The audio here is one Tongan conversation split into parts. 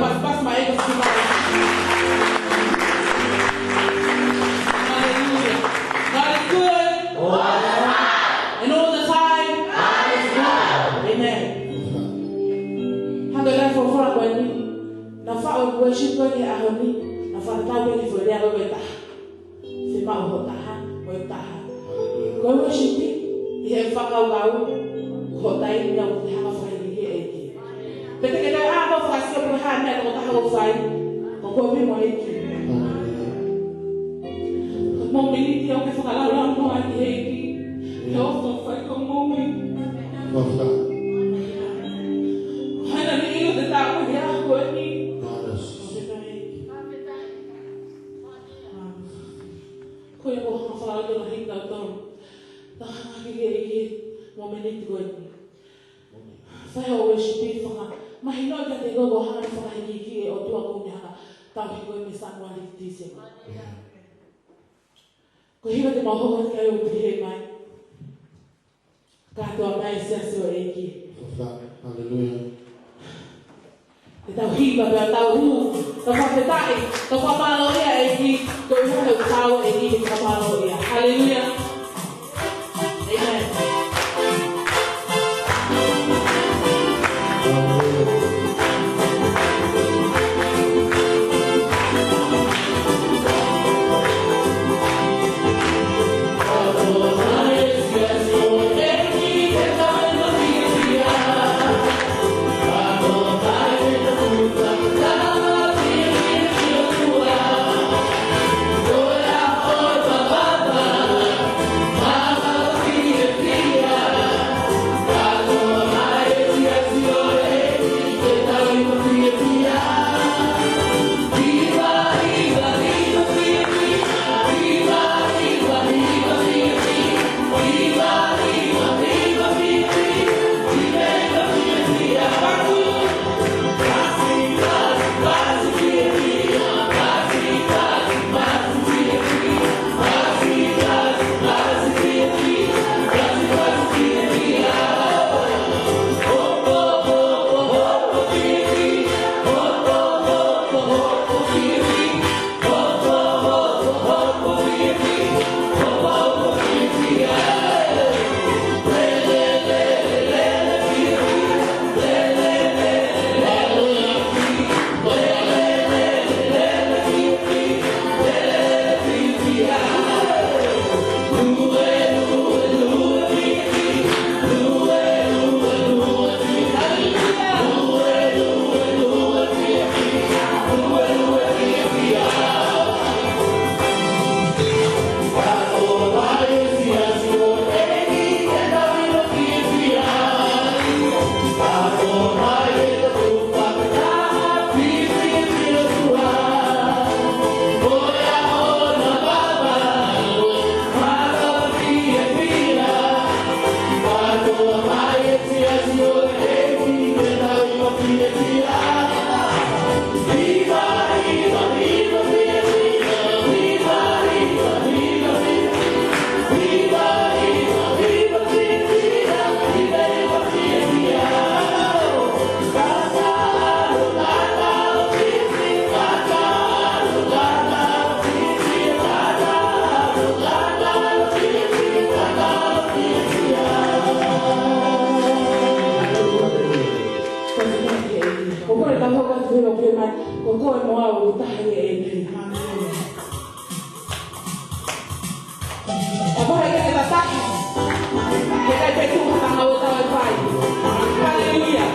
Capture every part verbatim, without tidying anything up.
Pasipasi mai ʻEiki siʻi mai. Hallelujah. God is good. All the time. And all the time. God is good. Amen. Hangē ko e folofola ko eni naʻe faʻo e worship ko eni he ʻaho ni, naʻe fakatatau pē ki he foʻi lea ko ē ʻe taha. Fiemaʻu hoʻo taha, ʻo e taha. Ko e worship ʻi he fakakaukau, ko e taimi ʻoku te hanga ʻo fakahīkihikiʻi e ʻEiki. Pe te ke toe hanga ʻo fakasio pe ko e hā e meʻa tokotaha ʻoku fai, ko koe pē mo e ʻEiki. Ko e mōmeniti ʻoku ke fakalaulaunoa ai ki he ʻEiki, he ʻofa ʻoku fai ko e mōmeniti. Ko hai naʻa ne ʻilo te tau ko ia ko eni. Ko ia ko e hanga fakalaulaunoa ʻa kitautolu. Tau hanga ki he ʻEiki he mōmeniti ko eni. Fai hoʻo worship ʻi he fakamahino kiate koe ko e hanga ʻo fakahīkihikiʻi e ʻOtua ko eni hanga ʻo tauhi koe mei Sānuali ki Tīsema. Ko e hiva te mau hoko atu ki ai ʻoku pehē mai: Kātoa mai e siasi ʻo e ʻEiki. Hallelujah. Te tau hiva pea tau hū, tau fakafetaʻi, tau fakamālōʻia e ʻEiki, koeʻuhi he tau e ʻEiki ke fakamālōʻia. Hallelujah. Amen. Ko koe ka hoko atu pē ʻo pehē mai, ko koe mo au ʻoku taha ʻi he ʻEiki. Ka ko hai ke te tataki, ke kai pe tu hata ngau tau e pai. Haleluia.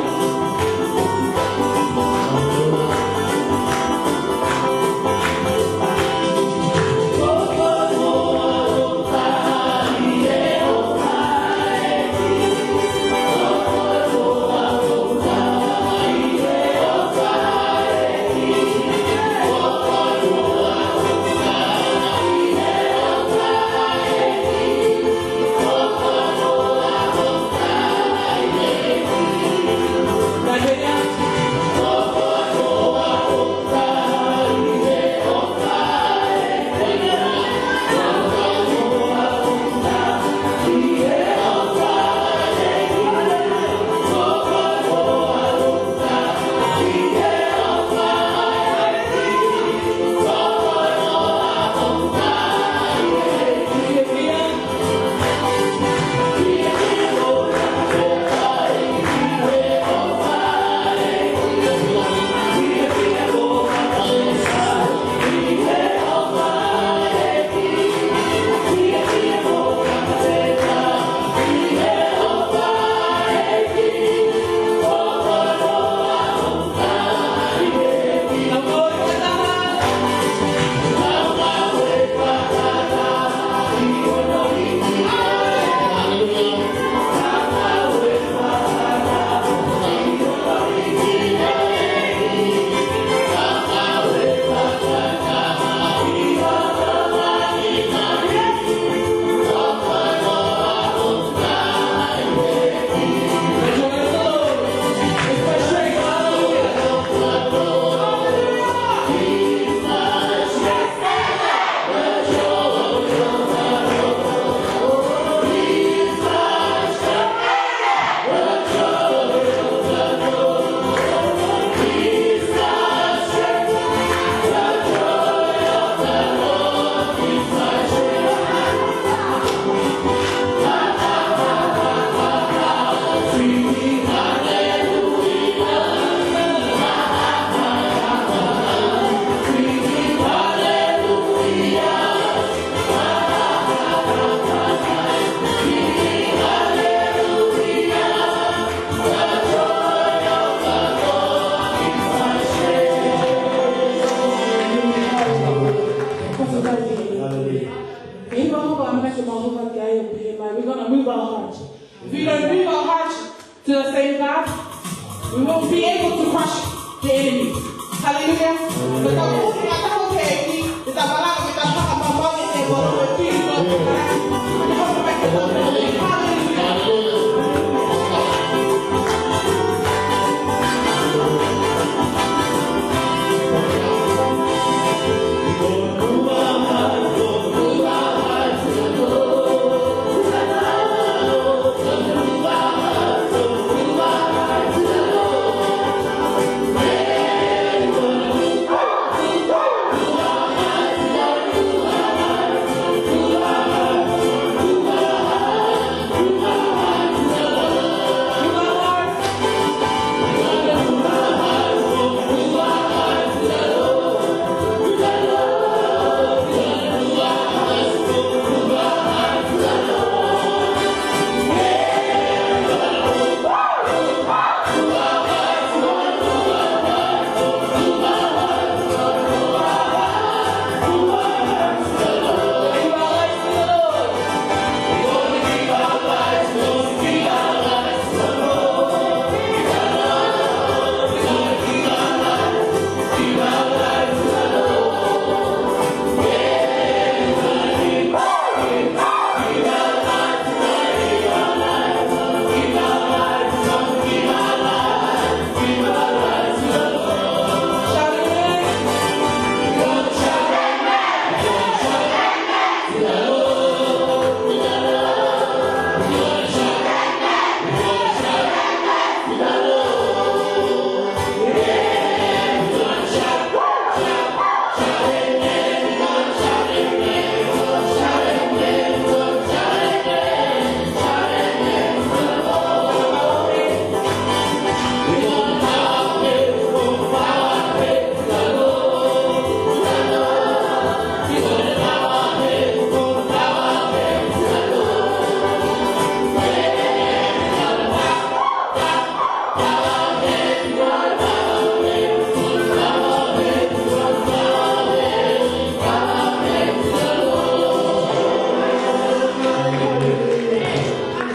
You'll be able to crush the enemy. Hallelujah. But the only thing I know, okay, is that when I get that hot, my body, and what I'm doing, hallelujah.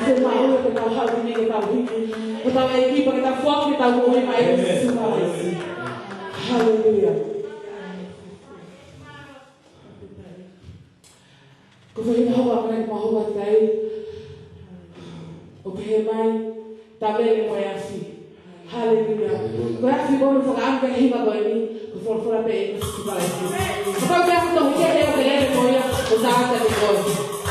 Ko e maʻu ia ke tau haʻu ki he ʻEiki, ke tau hiki, ko e ʻEiki pē ke tau foaki, ke tau moʻui maʻa e ʻEiki ko Sīsū Kalaisi. Haleluia. Ko e fai na hoa mai mo hoa tai. ʻOku pehē mai, tavelele mo e afi. Haleluia. Ko e afi ko eni ʻoku fakaʻamu ki he hiva ko eni, ko e folofola pē ʻa e ʻEiki ko Sīsū Kalaisi. Kapau te ke afi tohi kehe ʻo ke lele mo ia, ʻoku tau ʻatā ki he koe.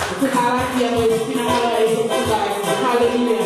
ʻOku ke halakia mo e finangalo ʻa e ʻEiki ko Sīsū Kalaisi. Haleluia.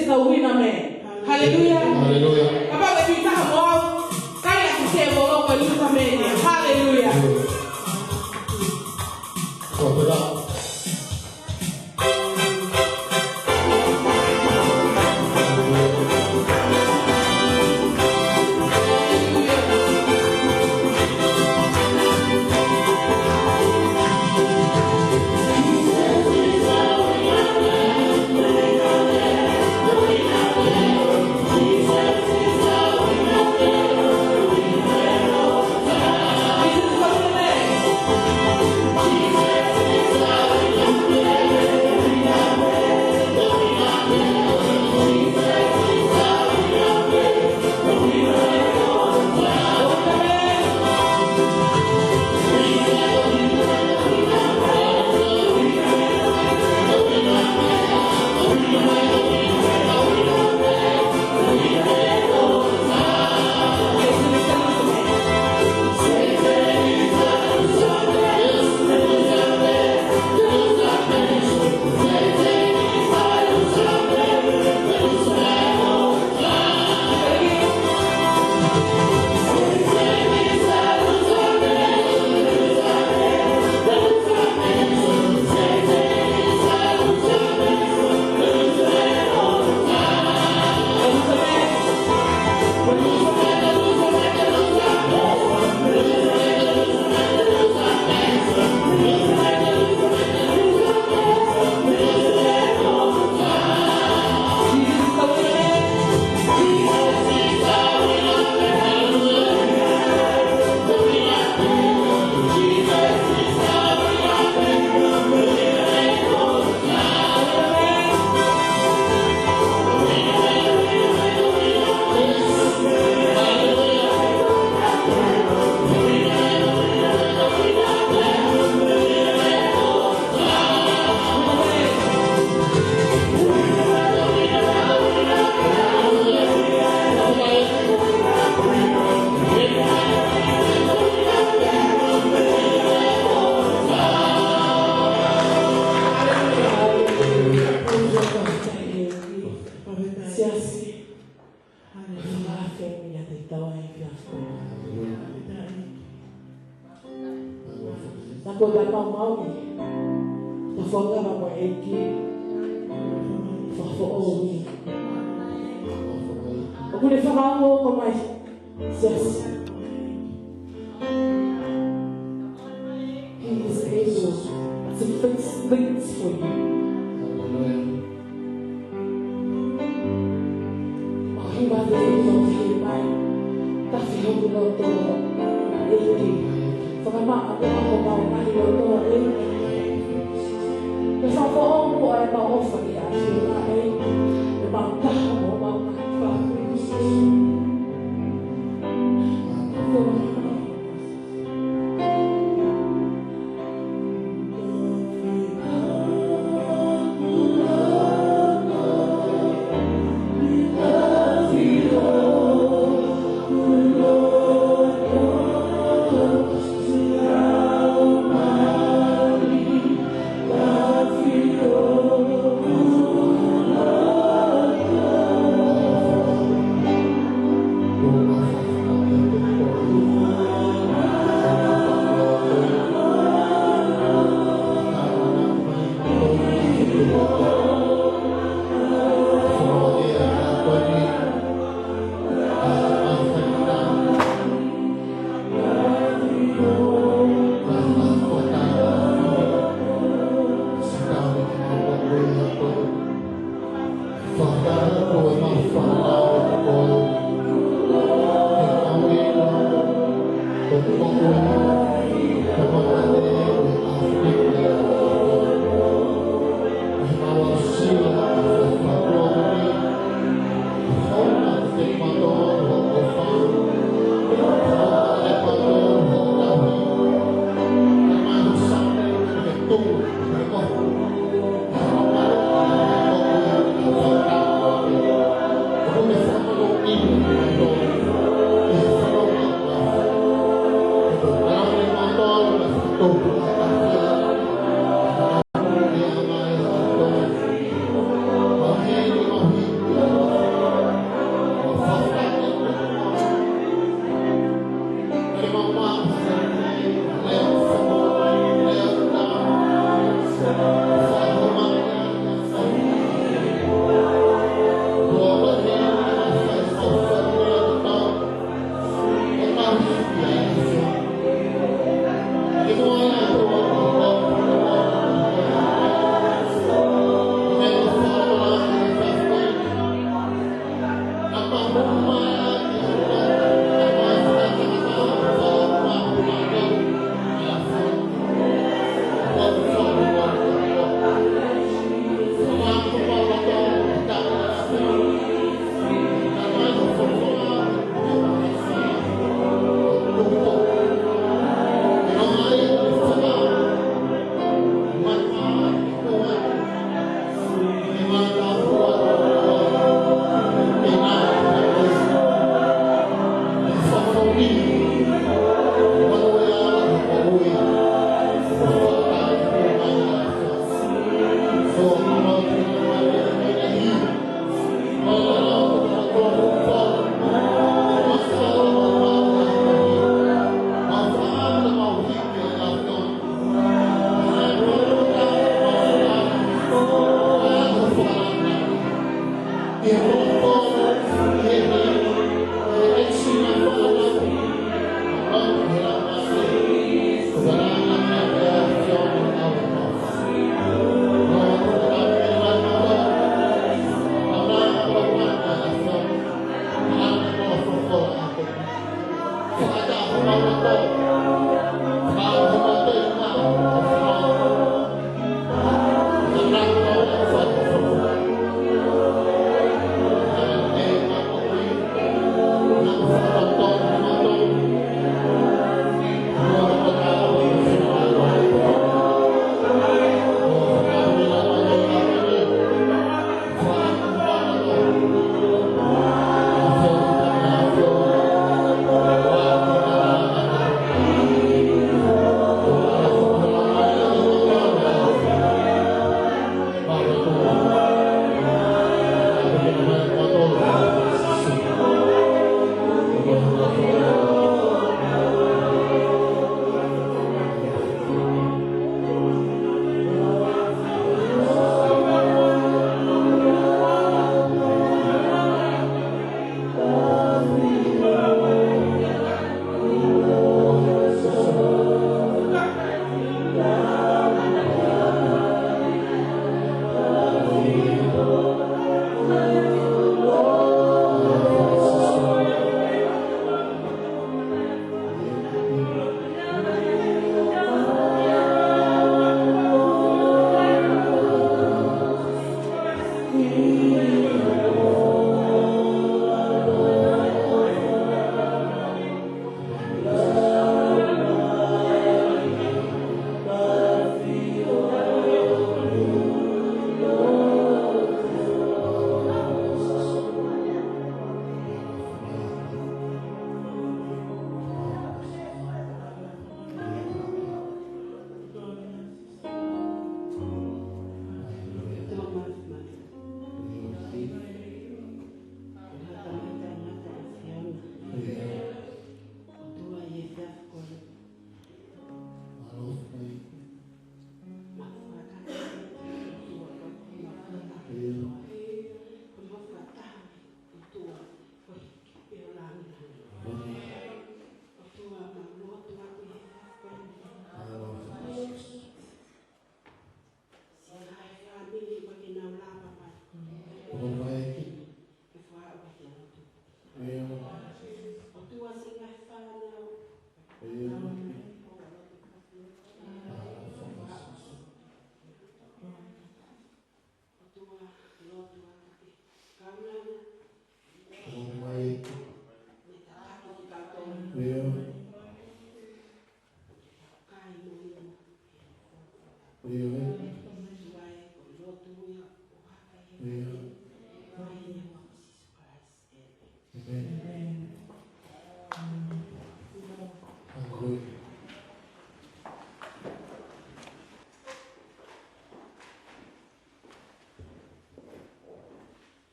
is a winner man. Hallelujah. Hallelujah. Kapau ʻe tui taha mo au, kai ʻa e tēvolo ko e loser man ia. Hallelujah. Clap it up. Siasi. Haleluia. Fakafetaʻi ʻiate kitaua he efiafi ko eni. Fakafetaʻi. Naʻa kuo ta maumauʻi ʻeta fakaʻaonga mo e ʻEiki. Fakafoʻou ia. ʻOku ne fakaongo ʻo mai. Siasi. He is able to fix things for you. ʻOku ʻi ai e ʻilo ke mai. Tafi hoku loto ʻEiki. Fakamaʻa ʻa hoku maʻu ʻi loto ʻEiki. Ke fakafoʻou ʻa e mau ʻofa ʻia ʻAfiona ʻEiki. ʻE mau taha mo mau ʻafa.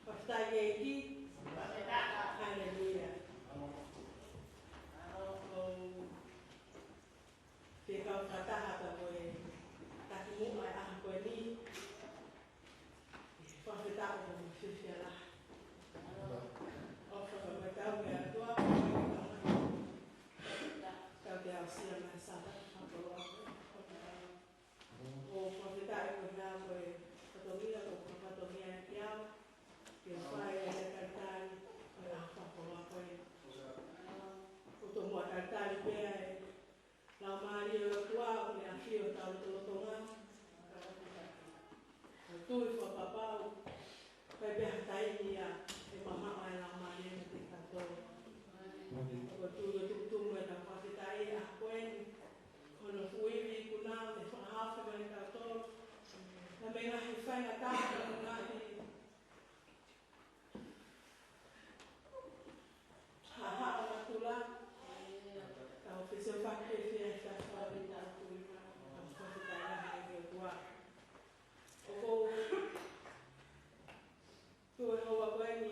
Fakafetaʻi ki he ʻEiki. Haleluia. Fekau fakataha pea mo e takimuʻa ʻo e ʻaho ko eni. Fakafetaʻi mo e fiefia lahi. ʻOfa ke tau ke ʻalu atu ʻa e tau ke aʻusia mai Sāpate fakakoloa. ʻOku ou fakafetaʻi koeʻuhi ko e fatongia kuo ke fatongia kiate au ke u fai ʻa e talitali ʻo e ʻaho fakakoloa ko eni. ʻOku ou tomuʻa talitali pē ʻa e Laumālie ʻo e ʻOtua ʻoku ne ʻafio ʻi hotau lotolotonga. ʻOku ou tui fakapapau ʻe ʻi ai pē ha taimi ia ʻe mamaʻo ai e Laumālie kiate kitautolu. ʻOku ou tui ʻoku tuʻutuʻuni ʻetau fakafetaʻi he ʻaho ko eni, ko hono fuʻu ivi ikuna ʻoku ne fakahaofi mai kitautolu mei he ngaahi faingataʻa, mei he ngaahi haʻahaʻa ʻo natula. Tau fesiofaki pē fiefia he tafaʻaki ʻetau tui, tau fakafetaʻi lahi ki he ʻOtua. ʻOku ou tui he houa ko eni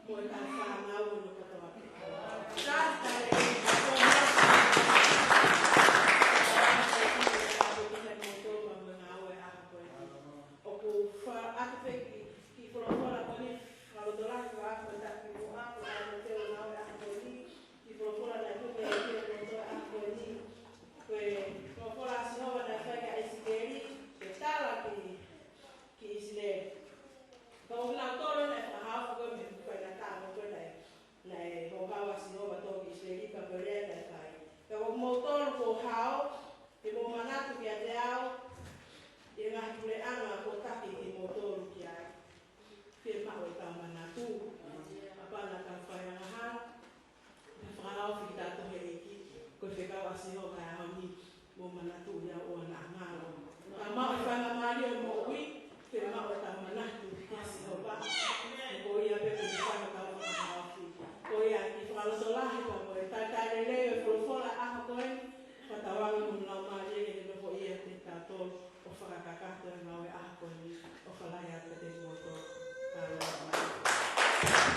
Mo e kau fānau hono kotoa pē. Ka tale ʻoku fa-, ʻoatu pē ki, ki folofola ko eni, fakalotolahi ʻa e ʻaho ko eni, taki mo ʻaho, ʻa e motuʻa ʻo e ʻaho ko eni, ki folofola naʻe tuku ʻe he ʻEiki ʻo e motuʻa ʻo e ʻaho ko eni. Ko e folofola ʻa Sihova naʻe fai kia ʻIsikeli, ke tala ki, ki ʻIsileli. Ka ko kinautolu naʻe fakahaofi ko ē mei he faingataʻa, ko ē naʻe, naʻe houhau ʻa Sihova ʻo tō ki ʻIsileli ka ko e lea naʻe fai. Ka ko kimoutolu kuo hao, ke mou manatu kiate au, ʻi he ngaahi puleʻanga kuo taki kimoutolu ki ai. Fiemaʻu ʻetau manatu. Kapau naʻa tau fai angahala, naʻe fakahaofi kitautolu ʻe he ʻEiki, ko e fekau ʻa Sihova he ʻaho ni, mou manatuʻi au ʻoua naʻa ngalo. Ka maʻu e faingamālie ʻo e moʻui, fiemaʻu ʻetau manatu kia Sihova. He ko ia pē ʻoku ne fai ʻetau fakahaofi. Ko ia, kiʻi fakalotolahi pea mo e talitali lelei ʻo e folofola ʻo e ʻaho ko eni, fakatauange mo e laumālie ke ne nofoʻia kitautolu ʻo fakakakato e ngāue ʻo e ʻaho ko eni, ʻofa lahi atu kiate kimoutolu. Ka lau mai.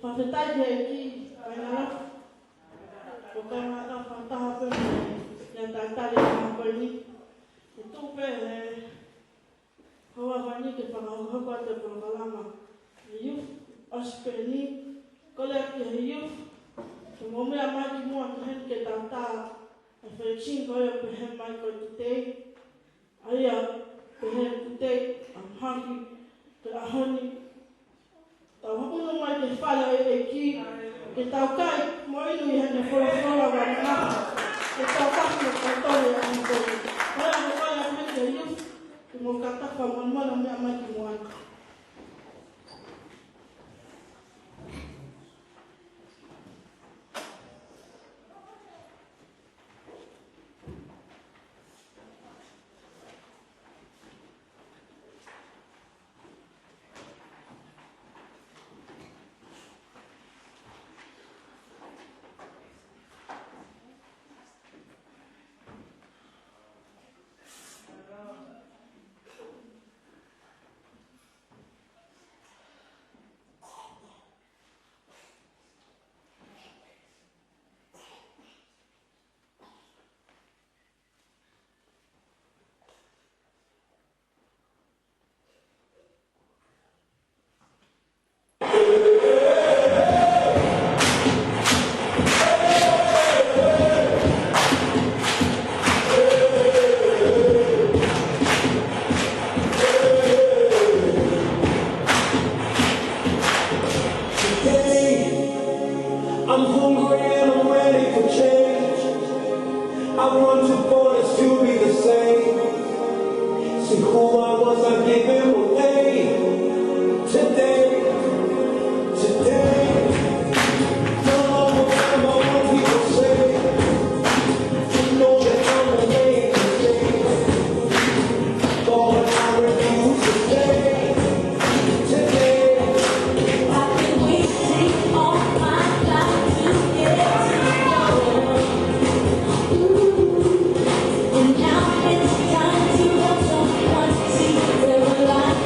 Fakafetaʻi ki he ʻEiki, ʻa e ngalo. Ko e kau ngata fakataha pē mo e talitali ʻo e ʻaho ko eni. ʻE tuʻu pē he ʻaho ni ke fakahokohoko atu e polokalama ʻa e youth ʻo e ʻaho ko eni, kole ki he youth ke mou meʻa mai ki muʻa ki heni ke tau tā e flexible ko ia ʻoku pehē mai ko e today. ʻA ia, pehē today, ʻa e mahaki ki he ʻaho ni. Tau haʻu mai ki he fale ʻo e ʻEiki, ke tau kai mo inu ʻi heʻene folofola ʻo e ʻamanaki, ke tau taki mo tau tole ʻa e ʻaho ko eni. Ko ia, ko ia, ko ia, ke mou kātaki fakamolemole meʻa mai ki muʻa. Today, I'm hungry and I'm ready for change. I want to, for us to be the same. See who I was, I give him away. Today, today, no longer am I what people say. You know that I'm a man. I've been waiting all my life to get to know you. Ooh, and now it's time to hold someone to the light.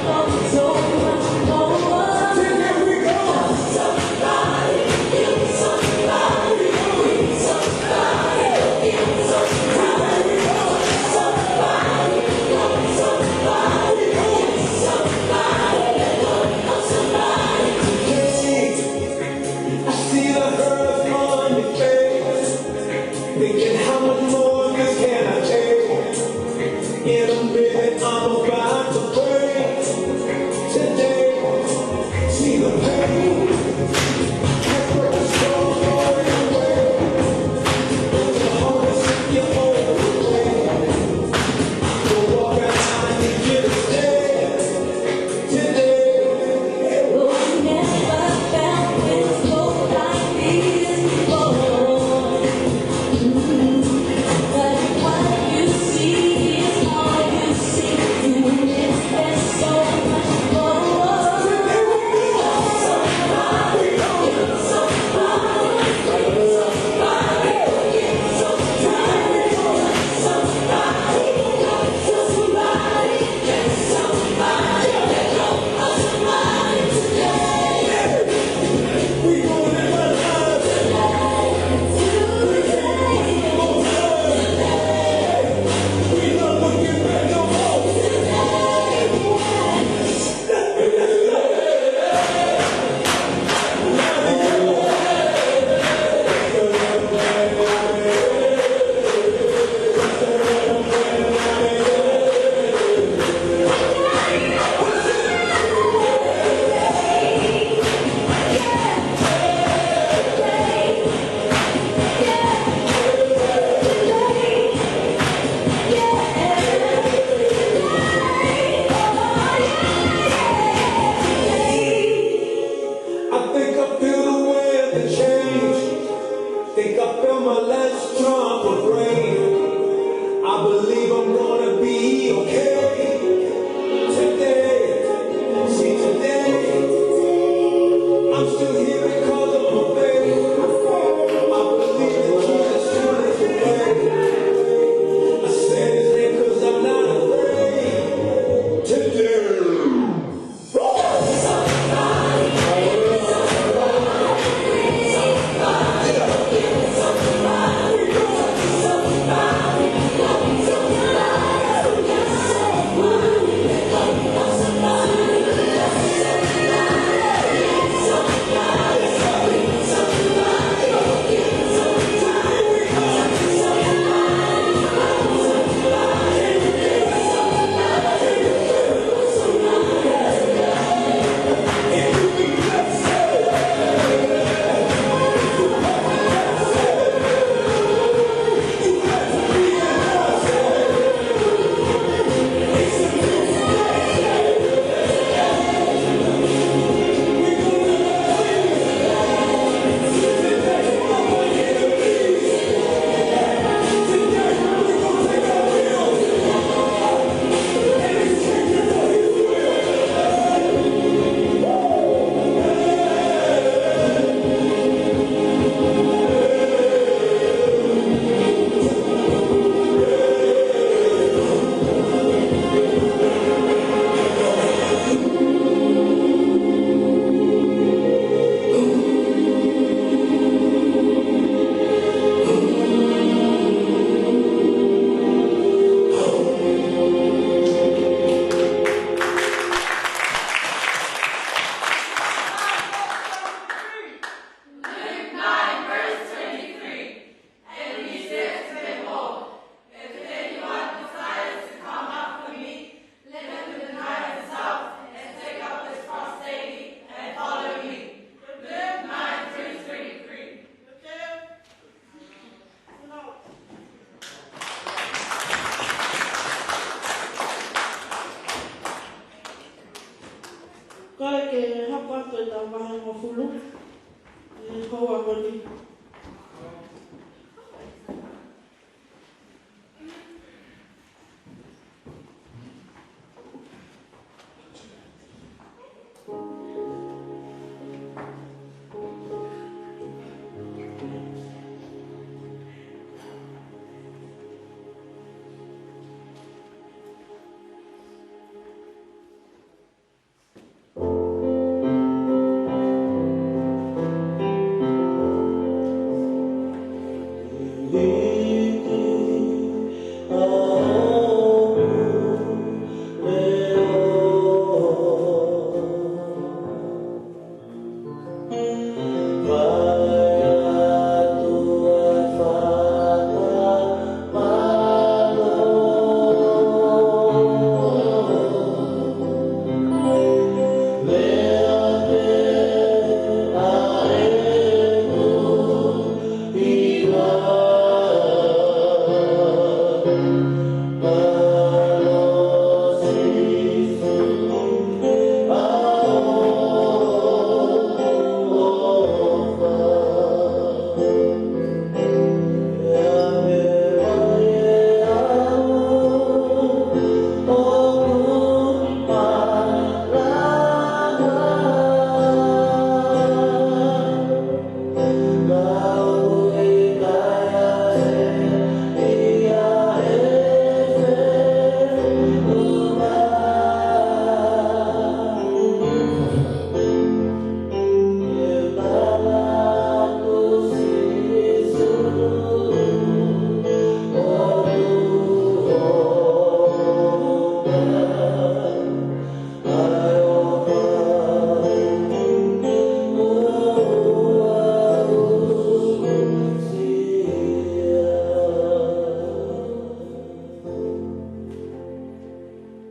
Vahe hongofulu ʻi he houa ko eni.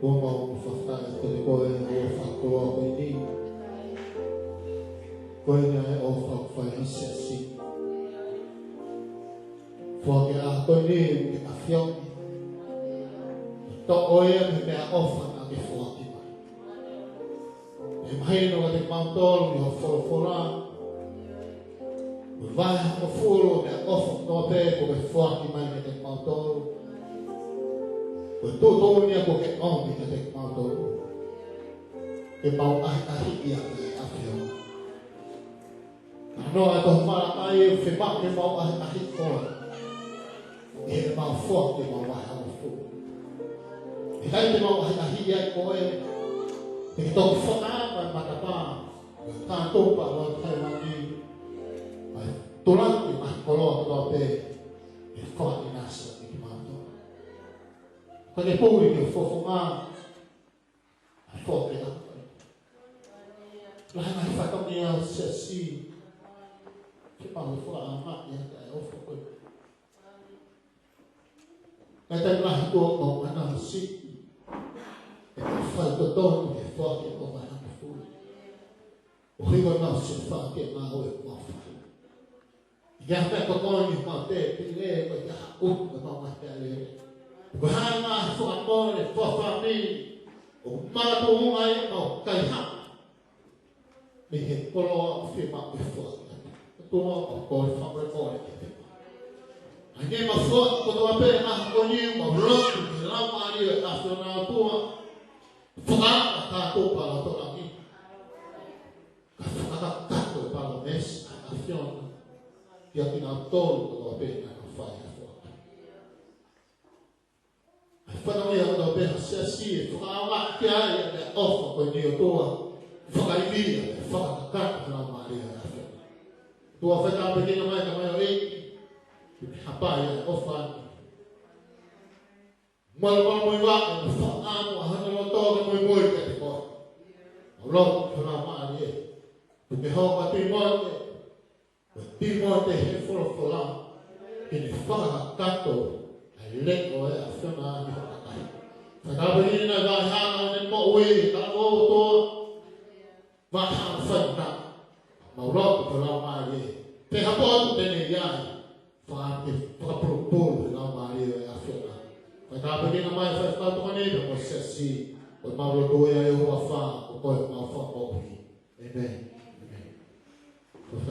Ko mau fakafetaʻi kiate koe ʻi he ʻofa koloa ko eni. Ko eni ʻa e ʻofa ʻoku fai ʻe he siasi. Foaki ʻa e ʻaho ko eni ki he ʻAfiona. Toʻo ia mei he meʻaʻofa naʻa ke foaki mai. ʻE mahino kiate kimautolu ʻi hoʻo folofola, ko e vahe hongofulu ʻo e meʻaʻofa kotoa pē kuo ke foaki mai kiate kimautolu. Ko e tuʻutuʻuni ia kuo ke ʻomi kiate kimautolu ke mau ʻahiʻahiʻi ʻa e ʻAfiona. Naʻa noa e tohi Malakai ʻoku fiemaʻu ke mau ʻahiʻahiʻi koe ʻi heʻemau foaki ʻemau vahe hongofulu. ʻIkai te mau ʻahiʻahiʻi ai koe, te ke toki fakaava e matapā ʻo e kātoa pē ʻa e hēvani, ʻa e tulaki ʻa e koloa kotoa pē ʻe fakaʻinasi ʻaki kimautolu. Ka ke puli ki he fofonga ʻa e foaki ʻa e ʻaho ko eni. Lahi e ngaahi fatongia ʻo e siasi, ke mau fakaʻaongaʻi ʻa e ʻofa ko eni. Naʻe taimi lahi kuo mau ʻamanaki ʻe ʻikai faitotonu ke foaki ʻa e vahe hongofulu. ʻO hiko nau se fa ke mau ʻe mau fai. ʻIkai ha meʻa tokoni mau te pile ko e ka haʻu ko mau mai te ale. Ko e hanga ʻe he fakamole fafami ʻo mātuʻaki mau kaihaʻa mei he koloa ʻoku fiemaʻu ke foaki. Ko e tuʻunga ʻoku kole fakamolemole kiate koe. ʻA ia ke mau foaki kotoa pē ʻa e ʻaho ko eni, mau lotu ki he Laumālie ʻo e ʻAfiona ʻOtua. Fakaava kātoa pē ʻa e lotolotonga. Ka fakakakato e palōmesi ʻa e ʻAfiona kiate kinautolu kotoa pē naʻa nau fai ha foaki. ʻA e fatongia kotoa pē ʻa e siasi ʻe fakaava ki ai ʻa e ʻofa ko eni ʻOtua. Fakaivia, fakakakato e Laumālie ʻa e ʻAfiona. ʻOtua fai tāpuekina mai ka mai ʻo ʻEiki. Ke hapai ʻa e ʻofa ni. Mālō mālō mo e vaʻe, mo e fakaʻamu ʻa hono loto ke muimui kiate koe. Mālō, ko e Laumālie. Tuku ke hoko ʻa Tīmote, ko Tīmote he folofola, ke ne fakakakato ʻa e leʻo ʻo e ʻAfiona ʻi hoʻo kakai. Fakaava ʻi he ngaahi vahe ʻa ʻene moʻui, ka ko e ʻOtua. Vaha faina. Mālō ko e Laumālie. Pe ha potu te ne ʻi ai. Faka-, fakapulupulu he Laumālie ʻo e ʻAfiona. Fai tāpuekina mai e faifekau tokoni pea mo e siasi. Ko e mau lotu ia ʻi ho huafa, ko koe homau Fakamoʻui. ʻĒmeni. Kole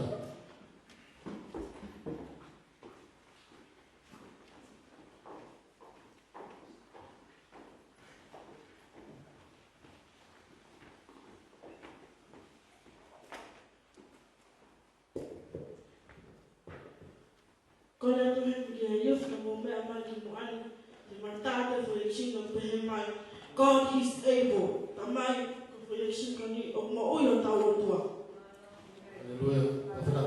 atu heni kia Iuta ka mou meʻa mai ki muʻa ni, te ma tā atu e foʻi kiʻi sino pehē mai, God is able. Tamai, ko e foʻi kiʻi sino ni ʻoku moʻui hotau ʻOtua. Haleluia. Pafela.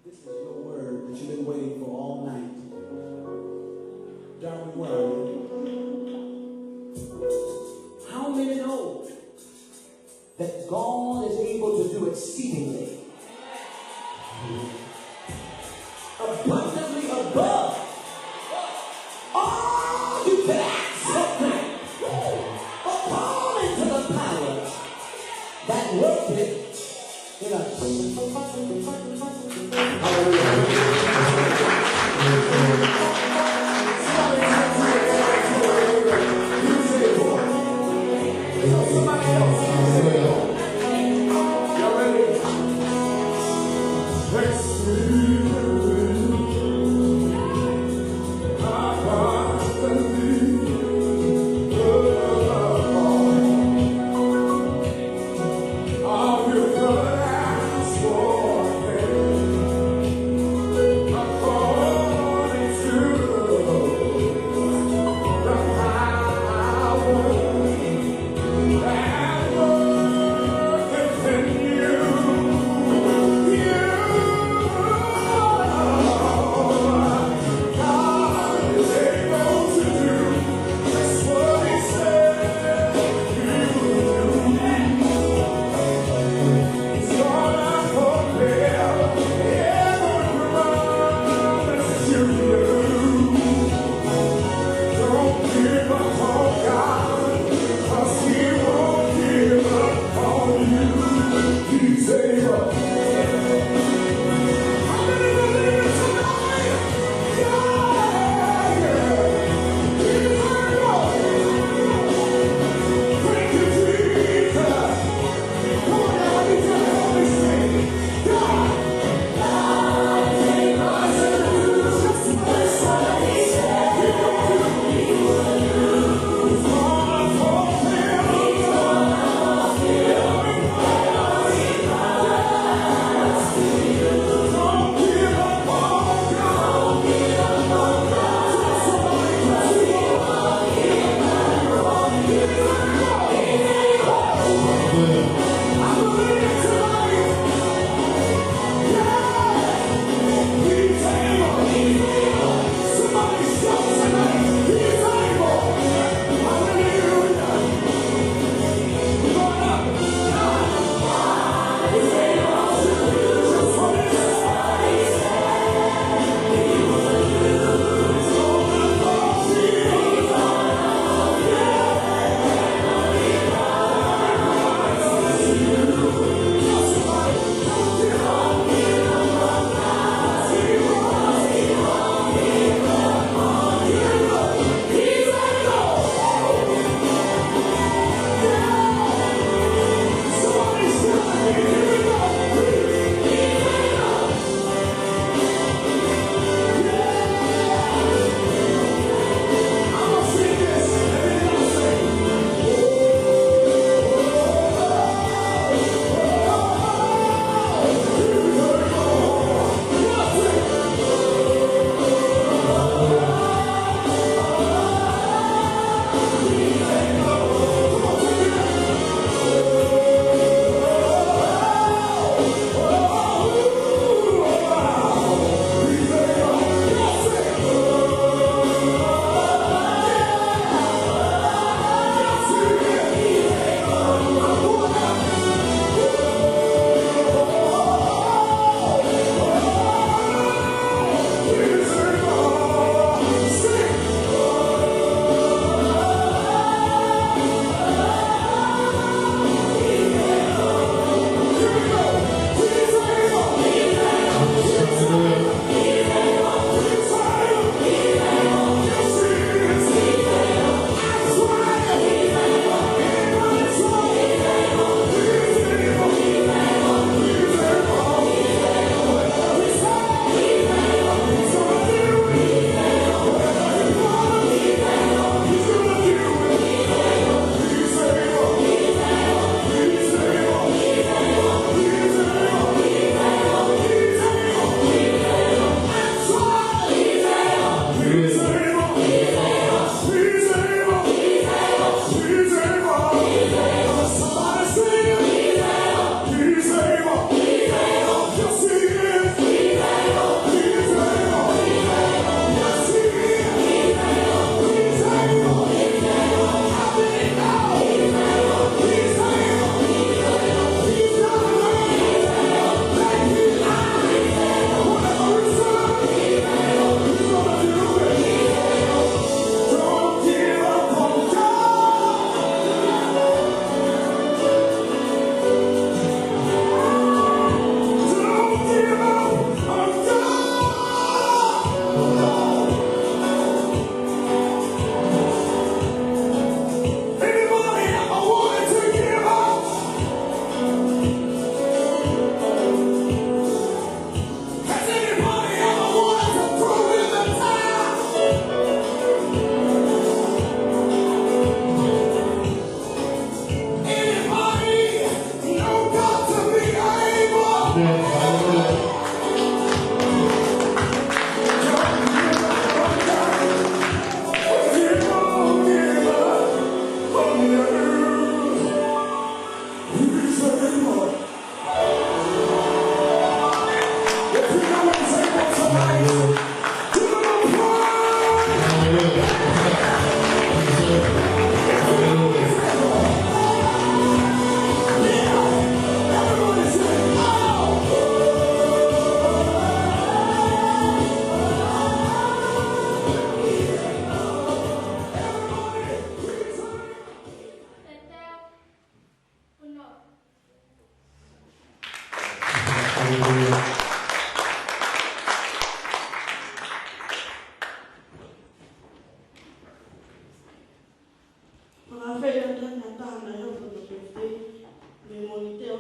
This is your word that you've been waiting for all night. Darwin Word. How many know that God is able to do exceedingly abundantly above all you can ask or think, according to the power that worketh in us. Hallelujah. Somebody turn to your neighbor and say, "He's able." Tell somebody else, "He's able." Y'all ready?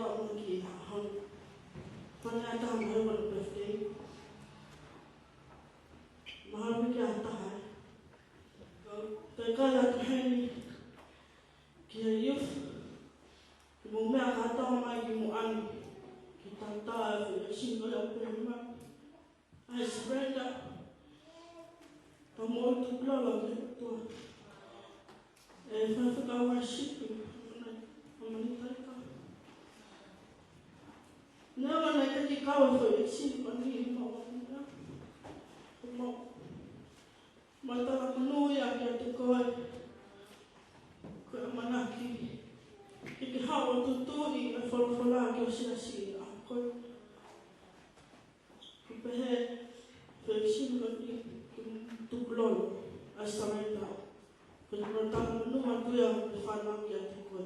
Ki hon. Fana ata mai wana birthday. Mahalo pē ke ʻi ai ha taha. Kau teka la tu heni. Ki he youth. Ki mo mea ka tau mai ki mo ani. Ki tau tau e fia sino ya pe ma. I surrender. Tau mo tu kula la ke tua. E fa fa ka wa shipi. Amani taika. Never na ke ki kawa fo e si mani ma wa na. Ma ma tala manu ia kiate koe. Ko e ʻamanaki. Ke ke haʻu ʻo tutuʻi e folofola ki ho siasi ʻa koe. Ke pehē fo e si mani ke tukulolo ʻa e surrender. Ko e tala manu atu ia ke fanau kiate koe.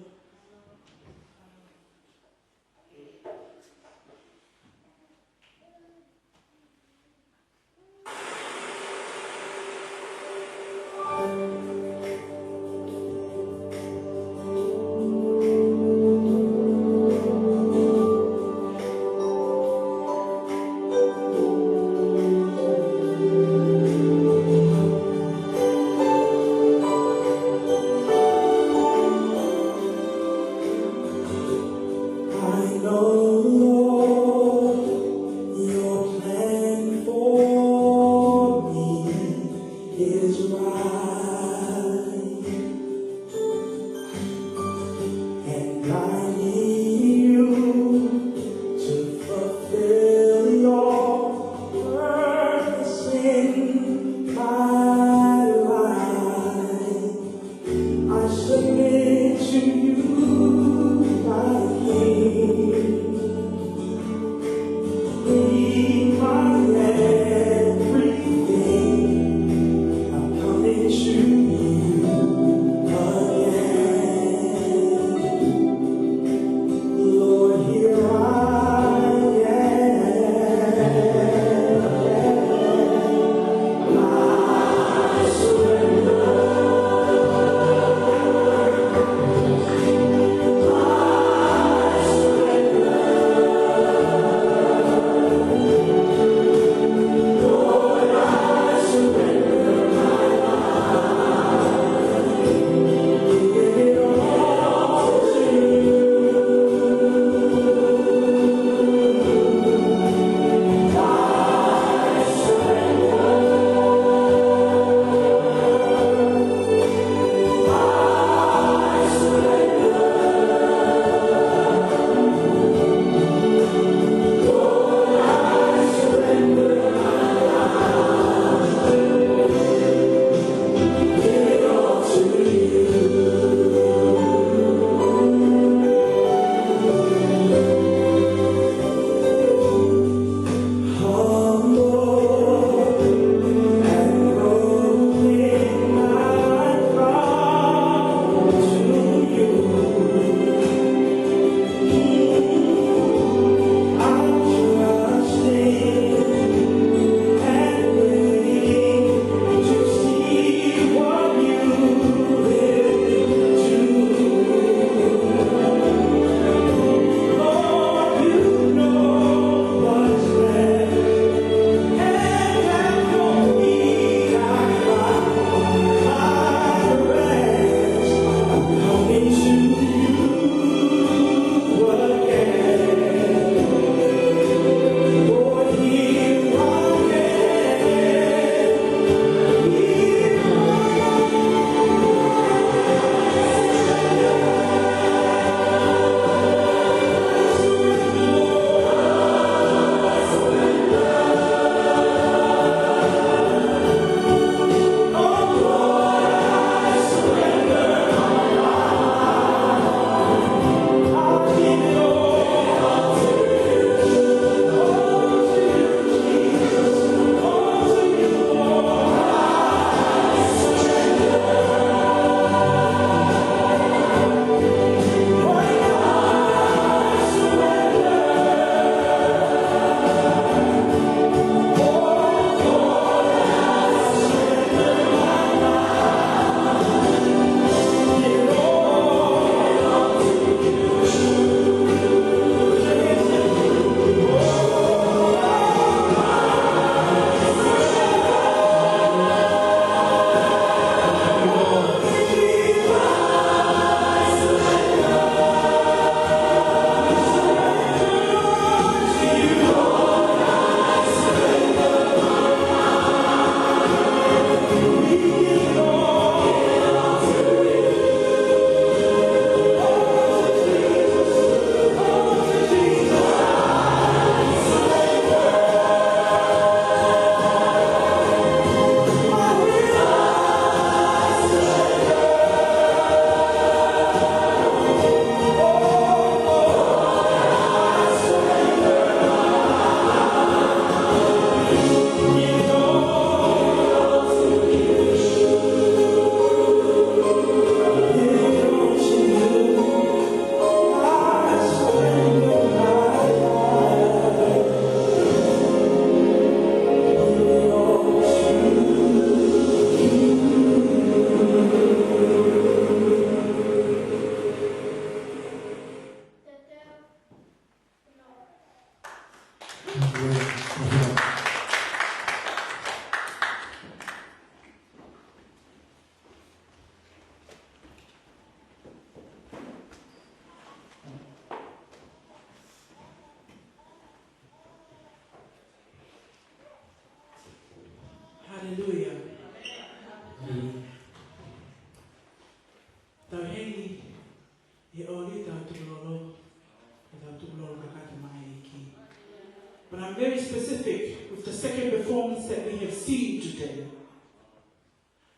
very specific with the second performance that we have seen today.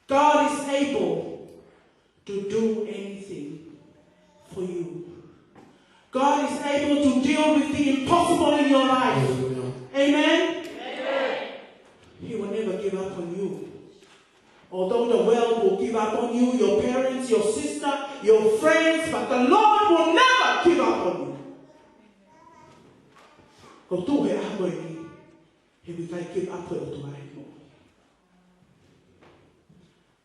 God is able to do anything for you. God is able to deal with the impossible in your life. Amen? Amen. He will never give up on you. Although the world will give up on you, your parents, your sister, your friends, but the Lord will never give up on you. Ko e tuʻu he ʻaho ko eni, he ʻikai give up ʻa e ʻOtua ʻi he moʻui.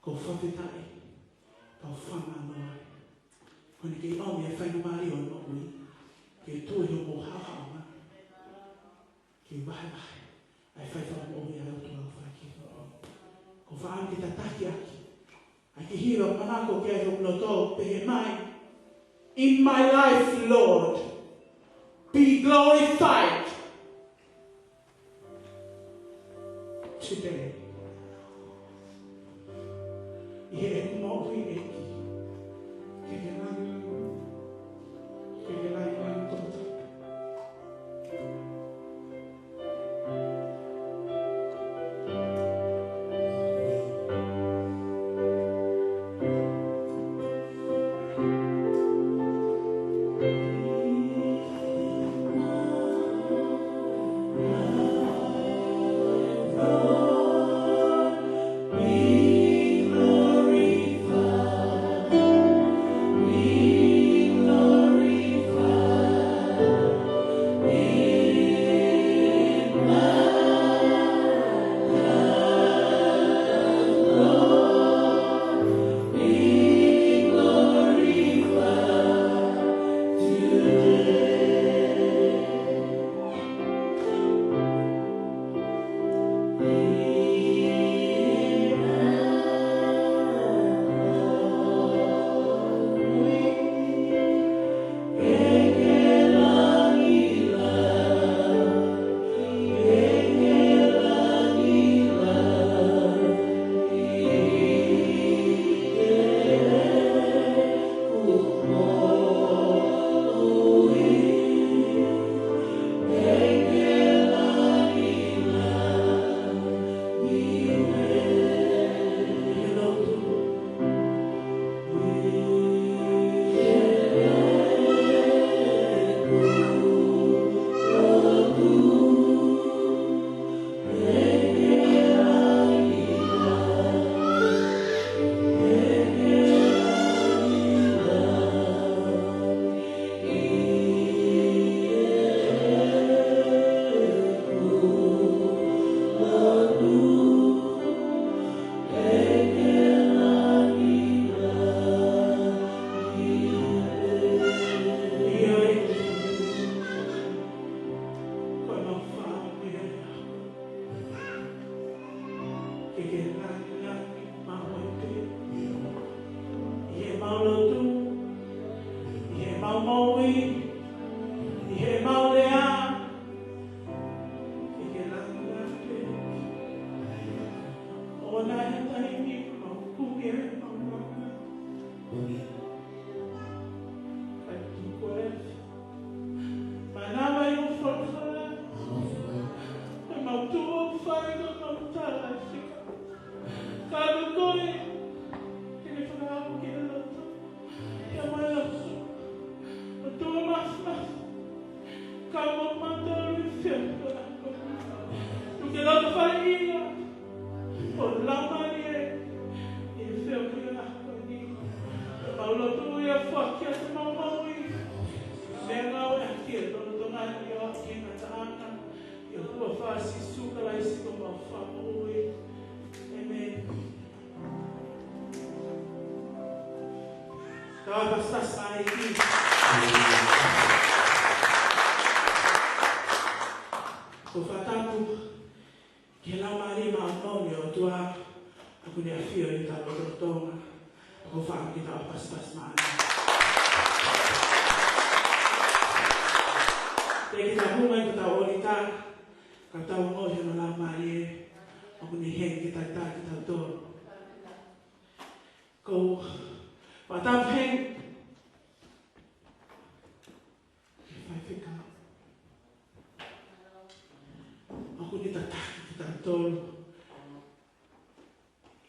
Ko e fakafetaʻi, ko e fakamālō. Ko ʻene kei ʻomi e faingamālie ʻo e moʻui ke tuʻu ʻi hoʻo haʻohaʻonga, ke vahevahe ʻa e faifakamoʻui ʻa e ʻOtua ʻoku fai ki he moʻui. Ko e fakaʻamu ke tataki ʻaki ʻa e kiʻi hiva manako ki ai hoku loto, pehē mai: In my life, Lord, be glorified today. ʻI heʻeku moʻui, ʻEiki, ke ke langilangi, ke ke langilangi tō. Ke ke langilangi maʻu ai pē. ʻI heʻemau lotu, ʻi heʻemau moʻui, ʻi heʻemau lea, ke ke langilangi pē. ʻOua naʻa ʻi ai ha taimi ʻoku mau kumi ai ʻemau maʻu. Kae tuku e manava ʻi hoʻo folofola. Ko ʻemau tuʻu ʻo fai ko ʻemau tala ʻi he fekau. Ka ko koe, ke ke fakaʻamu ki he loto, ke mau aʻu ʻo tuʻu mafimafi. Ka mau mātolu ʻi he fekau. Tuku ke loto fai ia. Ko e Laumālie, ʻi he fekau ko eni. Mau lotu ia foaki atu ʻemau moʻui. Meʻa ngāue ʻaki e lolotonga ni ʻo e ngataʻanga. ʻI he huafa ʻo Sīsū Kalaisi ko homau Fakamoʻui. ʻĒmeni. Tau pasipasi mai ki. Ko e fakatapu ki he Laumālie Māʻoniʻoni ʻo e ʻOtua ʻoku ne ʻafio ʻi hotau lotolotonga. Ko e fakaʻamu ke tau pasipasi mai. Te kita hunga ʻi hotau ʻōlita, ka tau ongoʻi hono Laumālie ʻoku ne ʻi heni ke talitali kitautolu. Ko e fakatapu heni ki he faifekau. tolu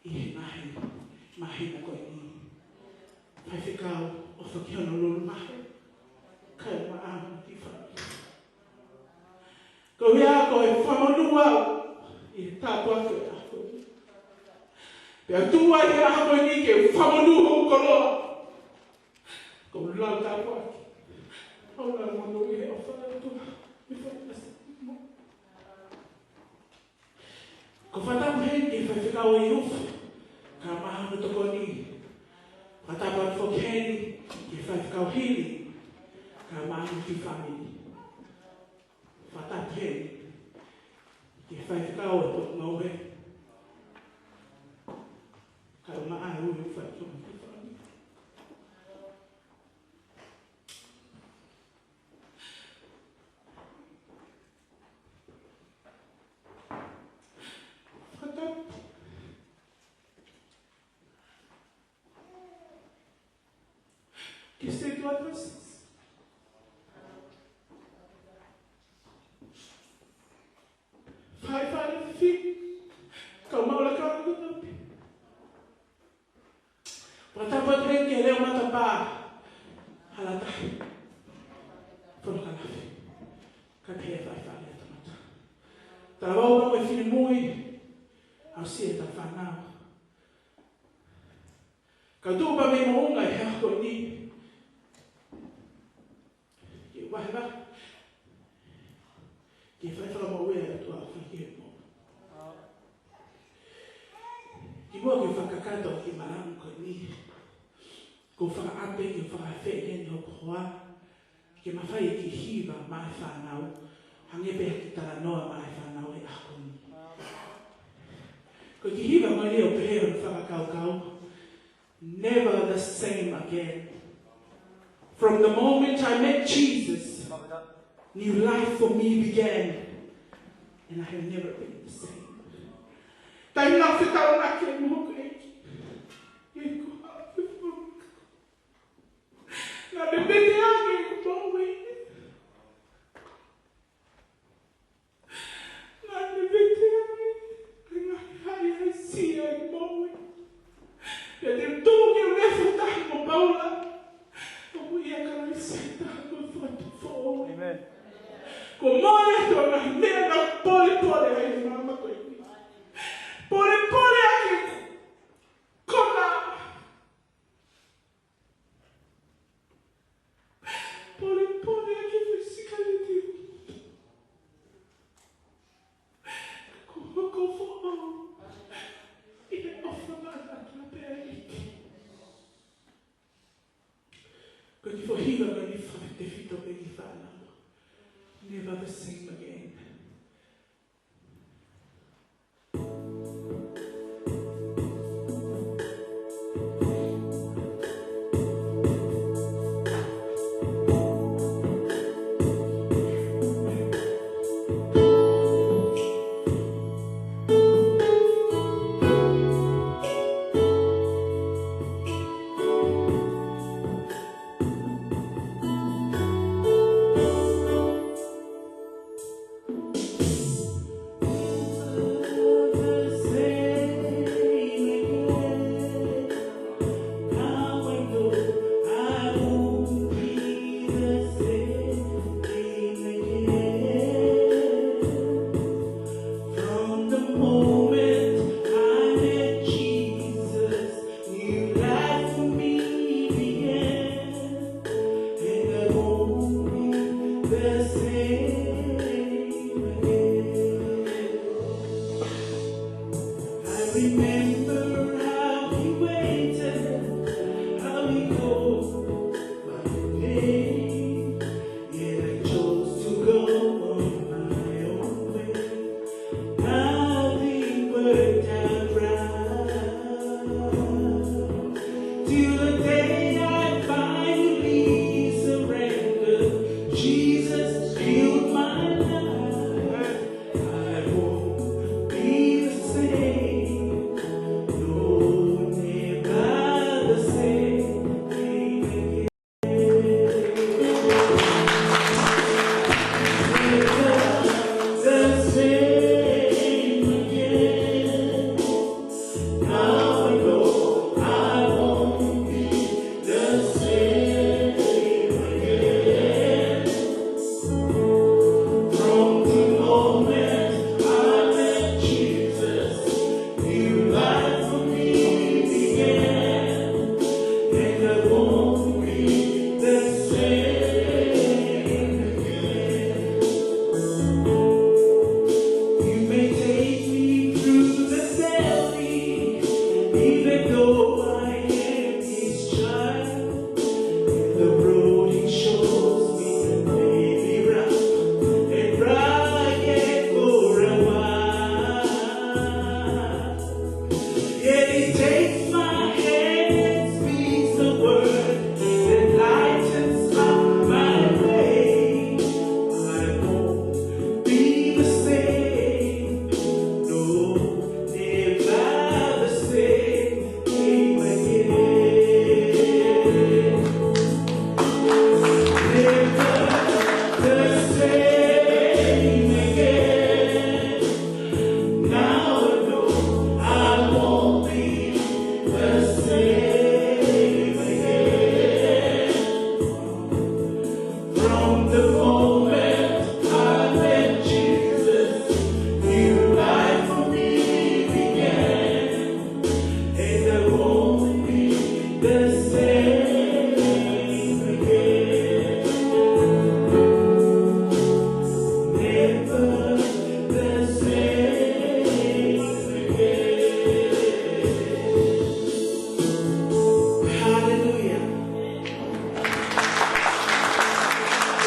ʻi he ngaahi māhina ko eni. Faifekau ʻOfa ki Honolulu Mahe, kae maʻa mo e kiʻi fāmili. Ko ia ko e fakamonū au ʻi he tāpuaki ʻo e ʻaho ko eni. Pea tuʻu ai he ʻaho ko eni ke fakamonū hoku koloa. Ko e lau tāpuaki, ko e lau monū ʻi he ʻofa ʻa e ʻOtua. Ko e fakatapu heni ki he faifekau ʻo e youth, kae maʻa hono tokoni. Fakatapu atu foki heni ki he faifekau hili, kae maʻa hono kiʻi fāmili. Fakatapu heni ki he faifekau ʻo e potungāue, kae maʻa e ui faifekau ʻo e kiʻi fāmili. Fakatapu ki he state officers. Faifekau fefine, kau maʻu lakanga kotoa pē. Fakatapu atu heni ki he leo matapā, hala tahi, Fonokalafi, kae pehē ʻa e faifekau ʻa e tangata. Talavou pea mo e finemui, aʻusia ʻetau fānau. Kau tuʻu pea mei moʻunga ʻi he ʻaho ko eni ke vahevahe ki he fai fakamoʻui ʻa e ʻOtua ʻoku fai ki he moʻui. Kimuʻa ke u fakakakato ʻa e kiʻi malanga ko eni, ʻoku ou fakaʻamu pē ke u fakaafeʻi heni hoku hoa ke mafai e kiʻi hiva maʻa e fānau, hangē pē ha kiʻi talanoa maʻa e fānau he ʻaho ni. Ko e kiʻi hiva ko eni ʻoku pehē hono fakakaukau: Never the same again. From the moment I met Jesus, new life for me began, and I have never been the same. Taimi naʻa ku fetaulaki ai mo hoku ʻEiki, ʻi heʻeku hā, naʻa ne vete ange ʻeku moʻui. Naʻa ne vete ange ʻa e ngaahi hā ʻi he sia ʻi he moʻui. Pea te u tuʻu ke u lea fakataha mo Paula, ʻoku ʻia Kalaisi ʻa e taha ko e fakatupu foʻou. Amen. Kuo mole atu ʻa e ngaahi meʻa naʻa ku polepole ai he māmani ko eni. Polepole ʻaki e konga. Polepole ʻaki e sikaleti. Kuo hoko foʻou ʻi he ʻofa maʻa e ʻOtua pea ʻEiki. Ko e kiʻi foʻi hiva ko eni fakatefito pē ki he fānau. Never the same again. From the moment I met Jesus, new life for me began, and I won't be the same again. I remember how he waited, how he called my name, yet I chose to go on my own way. Nothing worked out right till the day I finally surrendered. Jesus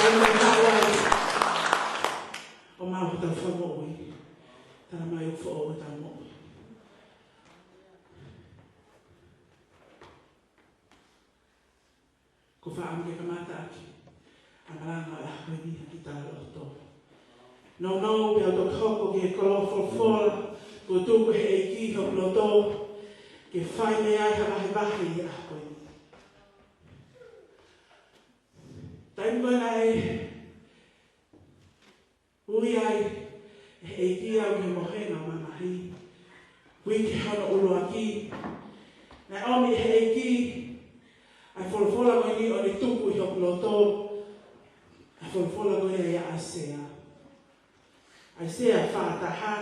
ʻOmai haʻu ai. ʻOmai hotau fakamoʻui. Tala mai ʻoku foʻou hotau moʻui. Ko e fakaʻamu ke kamata ʻaki ʻa e malanga ʻo e ʻaho ni ʻa e kiʻi talaloto. Nounou pea u toki hoko ki he koloa folofola kuo tuku ʻe he ʻEiki ki hoku loto ke fai mei ai ha vahevahe ʻi he ʻaho ni. Taimi ko ē naʻe ui ai ʻe he ʻEiki au ki he mohenga ʻo e mamahi, uike hono ʻuluaki, naʻe ʻomi ʻe he ʻEiki ʻa e folofola ko eni ʻo ne tuku ʻi hoku loto, ʻa e folofola ko ia ʻia ʻAisea. ʻAisea fā taha,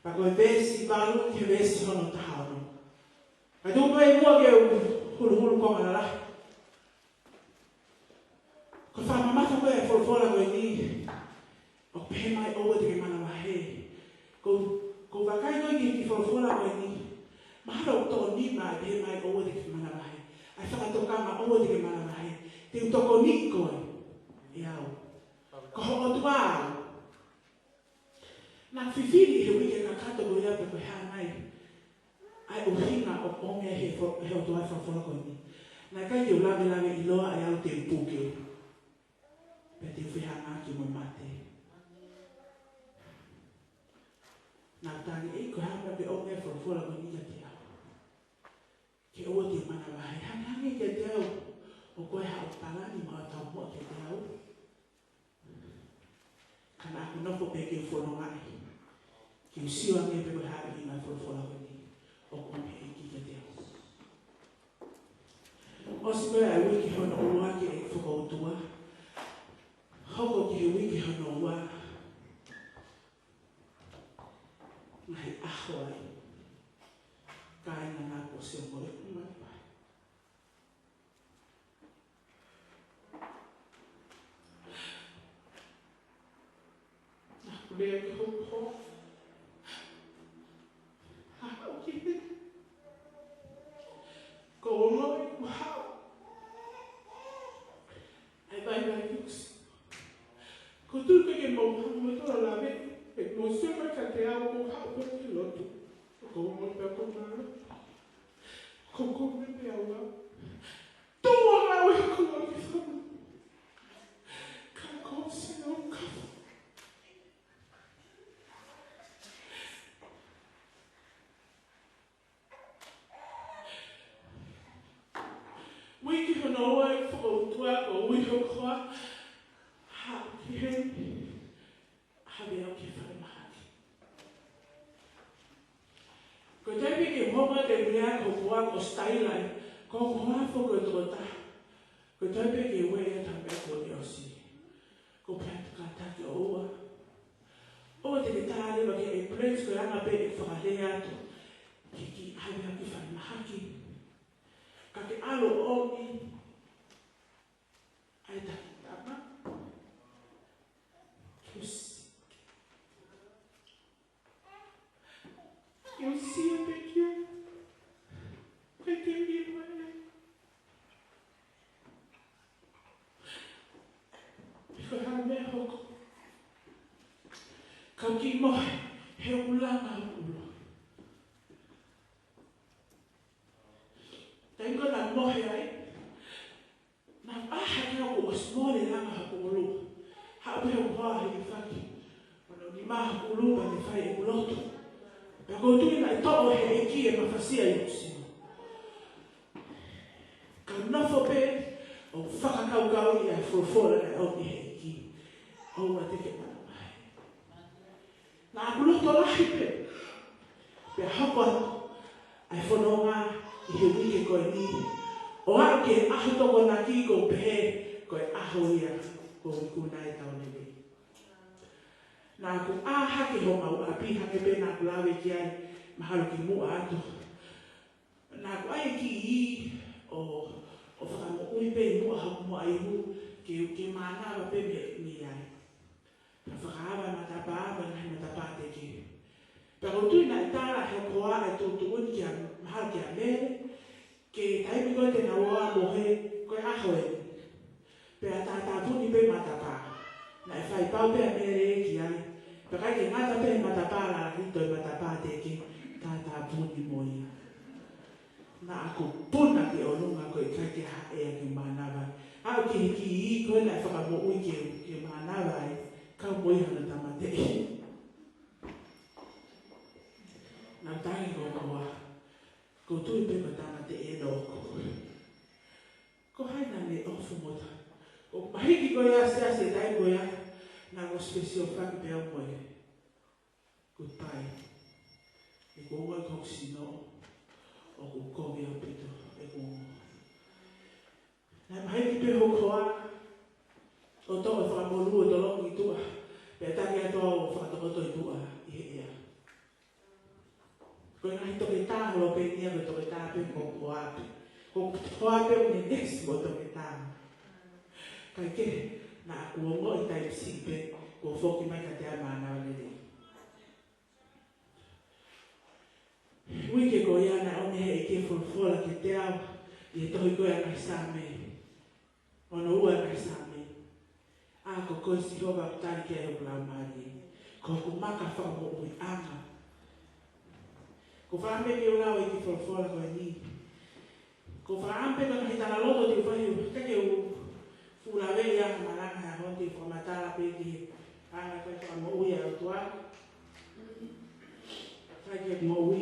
pea ko e veesi valu ki he veesi hono taha ono. Kae tuku pē muʻa ke u huluhulu konga lalahi. Ko e fakamamafa ko ē ʻa e folofola ko eni, ʻoku pehē mai ʻoua te ke manavahē. Ko, ko e vakai ko ē ki he kiʻi folofola ko eni, mahalo ʻoku toko nima ʻa e pehē mai ʻoua te ke manavahē. ʻA e fakatokanga ʻoua te ke manavahē. Te u tokoniʻi koe ʻe au. Ko ho ʻOtua au. Naʻa ku fifili he uike kakato ko ia pe ko e hā nai ʻa e ʻuhinga ʻoku ʻomi ai ʻe he fo-, ʻe he ʻOtua ʻa e folofola ko eni. Naʻe ʻikai ke u lavelave ʻiloa ʻe au te u puke, pea te u fehangahangai mo e mate. Naʻa ku tangi, ʻEiki, ko e hā naʻa ke ʻomi ai ʻa e folofola ko eni kiate au, ke ʻoua te u manavahē? Hangehangē kiate au ʻoku ʻi ai haʻo palani mo haʻo taumuʻa kiate au. Ka naʻa ku nofo pē ke u fononga ai, ke u sio ange pe ko e hā ʻa e ʻuhinga ʻo e folofola ko eni ʻoku ʻomi ʻe he ʻEiki kiate au. ʻOsi ko ē ʻa e uike hono ʻuluaki ʻeku fokoutua, hoko ki he uike hono ua, ngaahi ʻaho ai, kāinga, naʻa ku ʻosi ongolelei mai. Naʻa ku lea ki hoku hoa, haʻu ki heni. Ko e ongo ʻeku haʻu. ʻAi vaivai usi. Ko e tuʻu ke ke mau haʻu mo tō lave, ʻe mau sio mai kiate au, ko e haʻu pē ki he lotu. Ko e ongo pē ko e malo. Ko e ongo pē au. Tō ʻa e ngāue ko ē ki fama. Ka ko e sino ka. Uike hono ua ʻeku fokoutua, ko e ui hoku hoa, haʻu ki heni, ʻave au ki he falemahaki. Ko e taimi ke u hoko atu ʻeku lea ki hoku hoa, ko e sitaila ia, ko hoku hoa foki ko e tokotaha. Ko e taimi ke u ʻai atu ha meʻa kuo ne ʻosi, ko e pehē atu kātaki ʻoua. ʻOua te ke tā leva ki he ambulance, ko e anga pē ʻeku fakalea atu ke kiʻi ʻave au ki falemahaki. Ka ke ʻalu ʻo ʻomi ʻa e takitama. Ke u si-, ke u sio pē ki ai. Pea ke u ʻilo ai pe ko e hā e meʻa ʻe hoko. Ka u kiʻi mohe he ʻoku langa hoku ʻulu. Taimi ko ē naʻa ku mohe ai, naʻa ku ʻā hake au kuo ʻosi mole e langa hoku ʻulu. Haʻu pē hoku hoa ʻo hilifaki hono nima hoku ʻulu pea ne fai ʻeku lotu. Pea ʻoku ou tui naʻe toʻo ʻe he ʻEiki e mafasia ʻi hoku sino. Ka u nofo pē ʻo fakakaukauʻi ʻa e folofola naʻe ʻomi ʻe he ʻEiki, ʻoua te ke manavahē. Naʻa ku loto lahi pē, pea hoko atu ʻa e fononga ʻi he uike ko eni, ʻo aʻu ki he ʻaho Tokonaki, ʻoku ou pehē ko e ʻaho ia ʻoku ou ikuna ai ʻetau lelei. Naʻa ku ʻā hake homau ʻapi, hangē pē naʻa ku lave ki ai mahalo kimuʻa atu. Naʻa ku ʻai e kiʻi ī ʻo, ʻo fakamoʻui pē ʻi muʻa hoku moʻaihu, ke, ke mānava pē mei, mei ai. Naʻa ku fakaava e matapā, mo e ngaahi matapā teke. Pea ʻoku ou tui naʻe tala ʻe hoku hoa e tuʻutuʻuni kia, mahalo kia Mele, ki he taimi ko ē te nau ō ʻo mohe, ko e ʻaho eni. Pea tātāpuni pē matapā. Naʻe fai pau pē ʻa Mele ki ai. Pea ʻikai ke ngata pē he matapā lalahi, toe matapā teke, tātāpuni mo ia. Naʻa ku puna ki ʻolunga, ʻoku ʻikai ke ha ʻea ke mānava. Aʻu ki he kiʻi ivi ko ē naʻe fakamoʻui ke, ke mānava ai, kau mo ia hono tāmateʻi. Naʻa ku tangi ko koa. Ko u tui pē ko e tāmateʻi ʻe ʻoku. Ko hai naʻa ne ʻofa mo ta. Ko mahiki ko ia, siasi, taimi ko ia, naʻa ku special faki pē au mo ia. Goodbye. ʻI he kuonga ʻi hoku sino, ʻoku kovi ʻaupito ʻeku ongo. Naʻe mahiki pē hoku hoa, ʻo toʻo e fakamolū ʻo tolongi ʻi tuʻa, pea taki atu au ʻo fakatokoto ʻi tuʻa ʻi he ʻea. Ko e ngaahi toketā holo pē ia, ko e toketā pē mo hoku hoa pē. Ko hoku hoa pē ʻoku ne next mo e toketā. Kae kehe, naʻa ku ongoʻi taimi siʻi pē, kuo foki mai kiate au e mānava lelei. Uike ko ia naʻe ʻomi ʻe he ʻEiki e folofola kiate au, ʻi he tohi ko ia ʻa e Saame. Ono ua ʻa e Saame. ʻA ko koe Sihova ʻoku tali ki ai hoku laumālie. Ko hoku maka fakamoʻuiʻanga. Ko e fakaʻamu pē ke u lau e kiʻi folofola ko eni. Ko e fakaʻamu pē ko e ngaahi talaloto te u fai, ʻikai ke u fuʻu lave ia he malanga he ʻaho ni, te u fakamatala pē ki he anga ko e fakamoʻui ʻa e ʻOtua. Fai ke moʻui.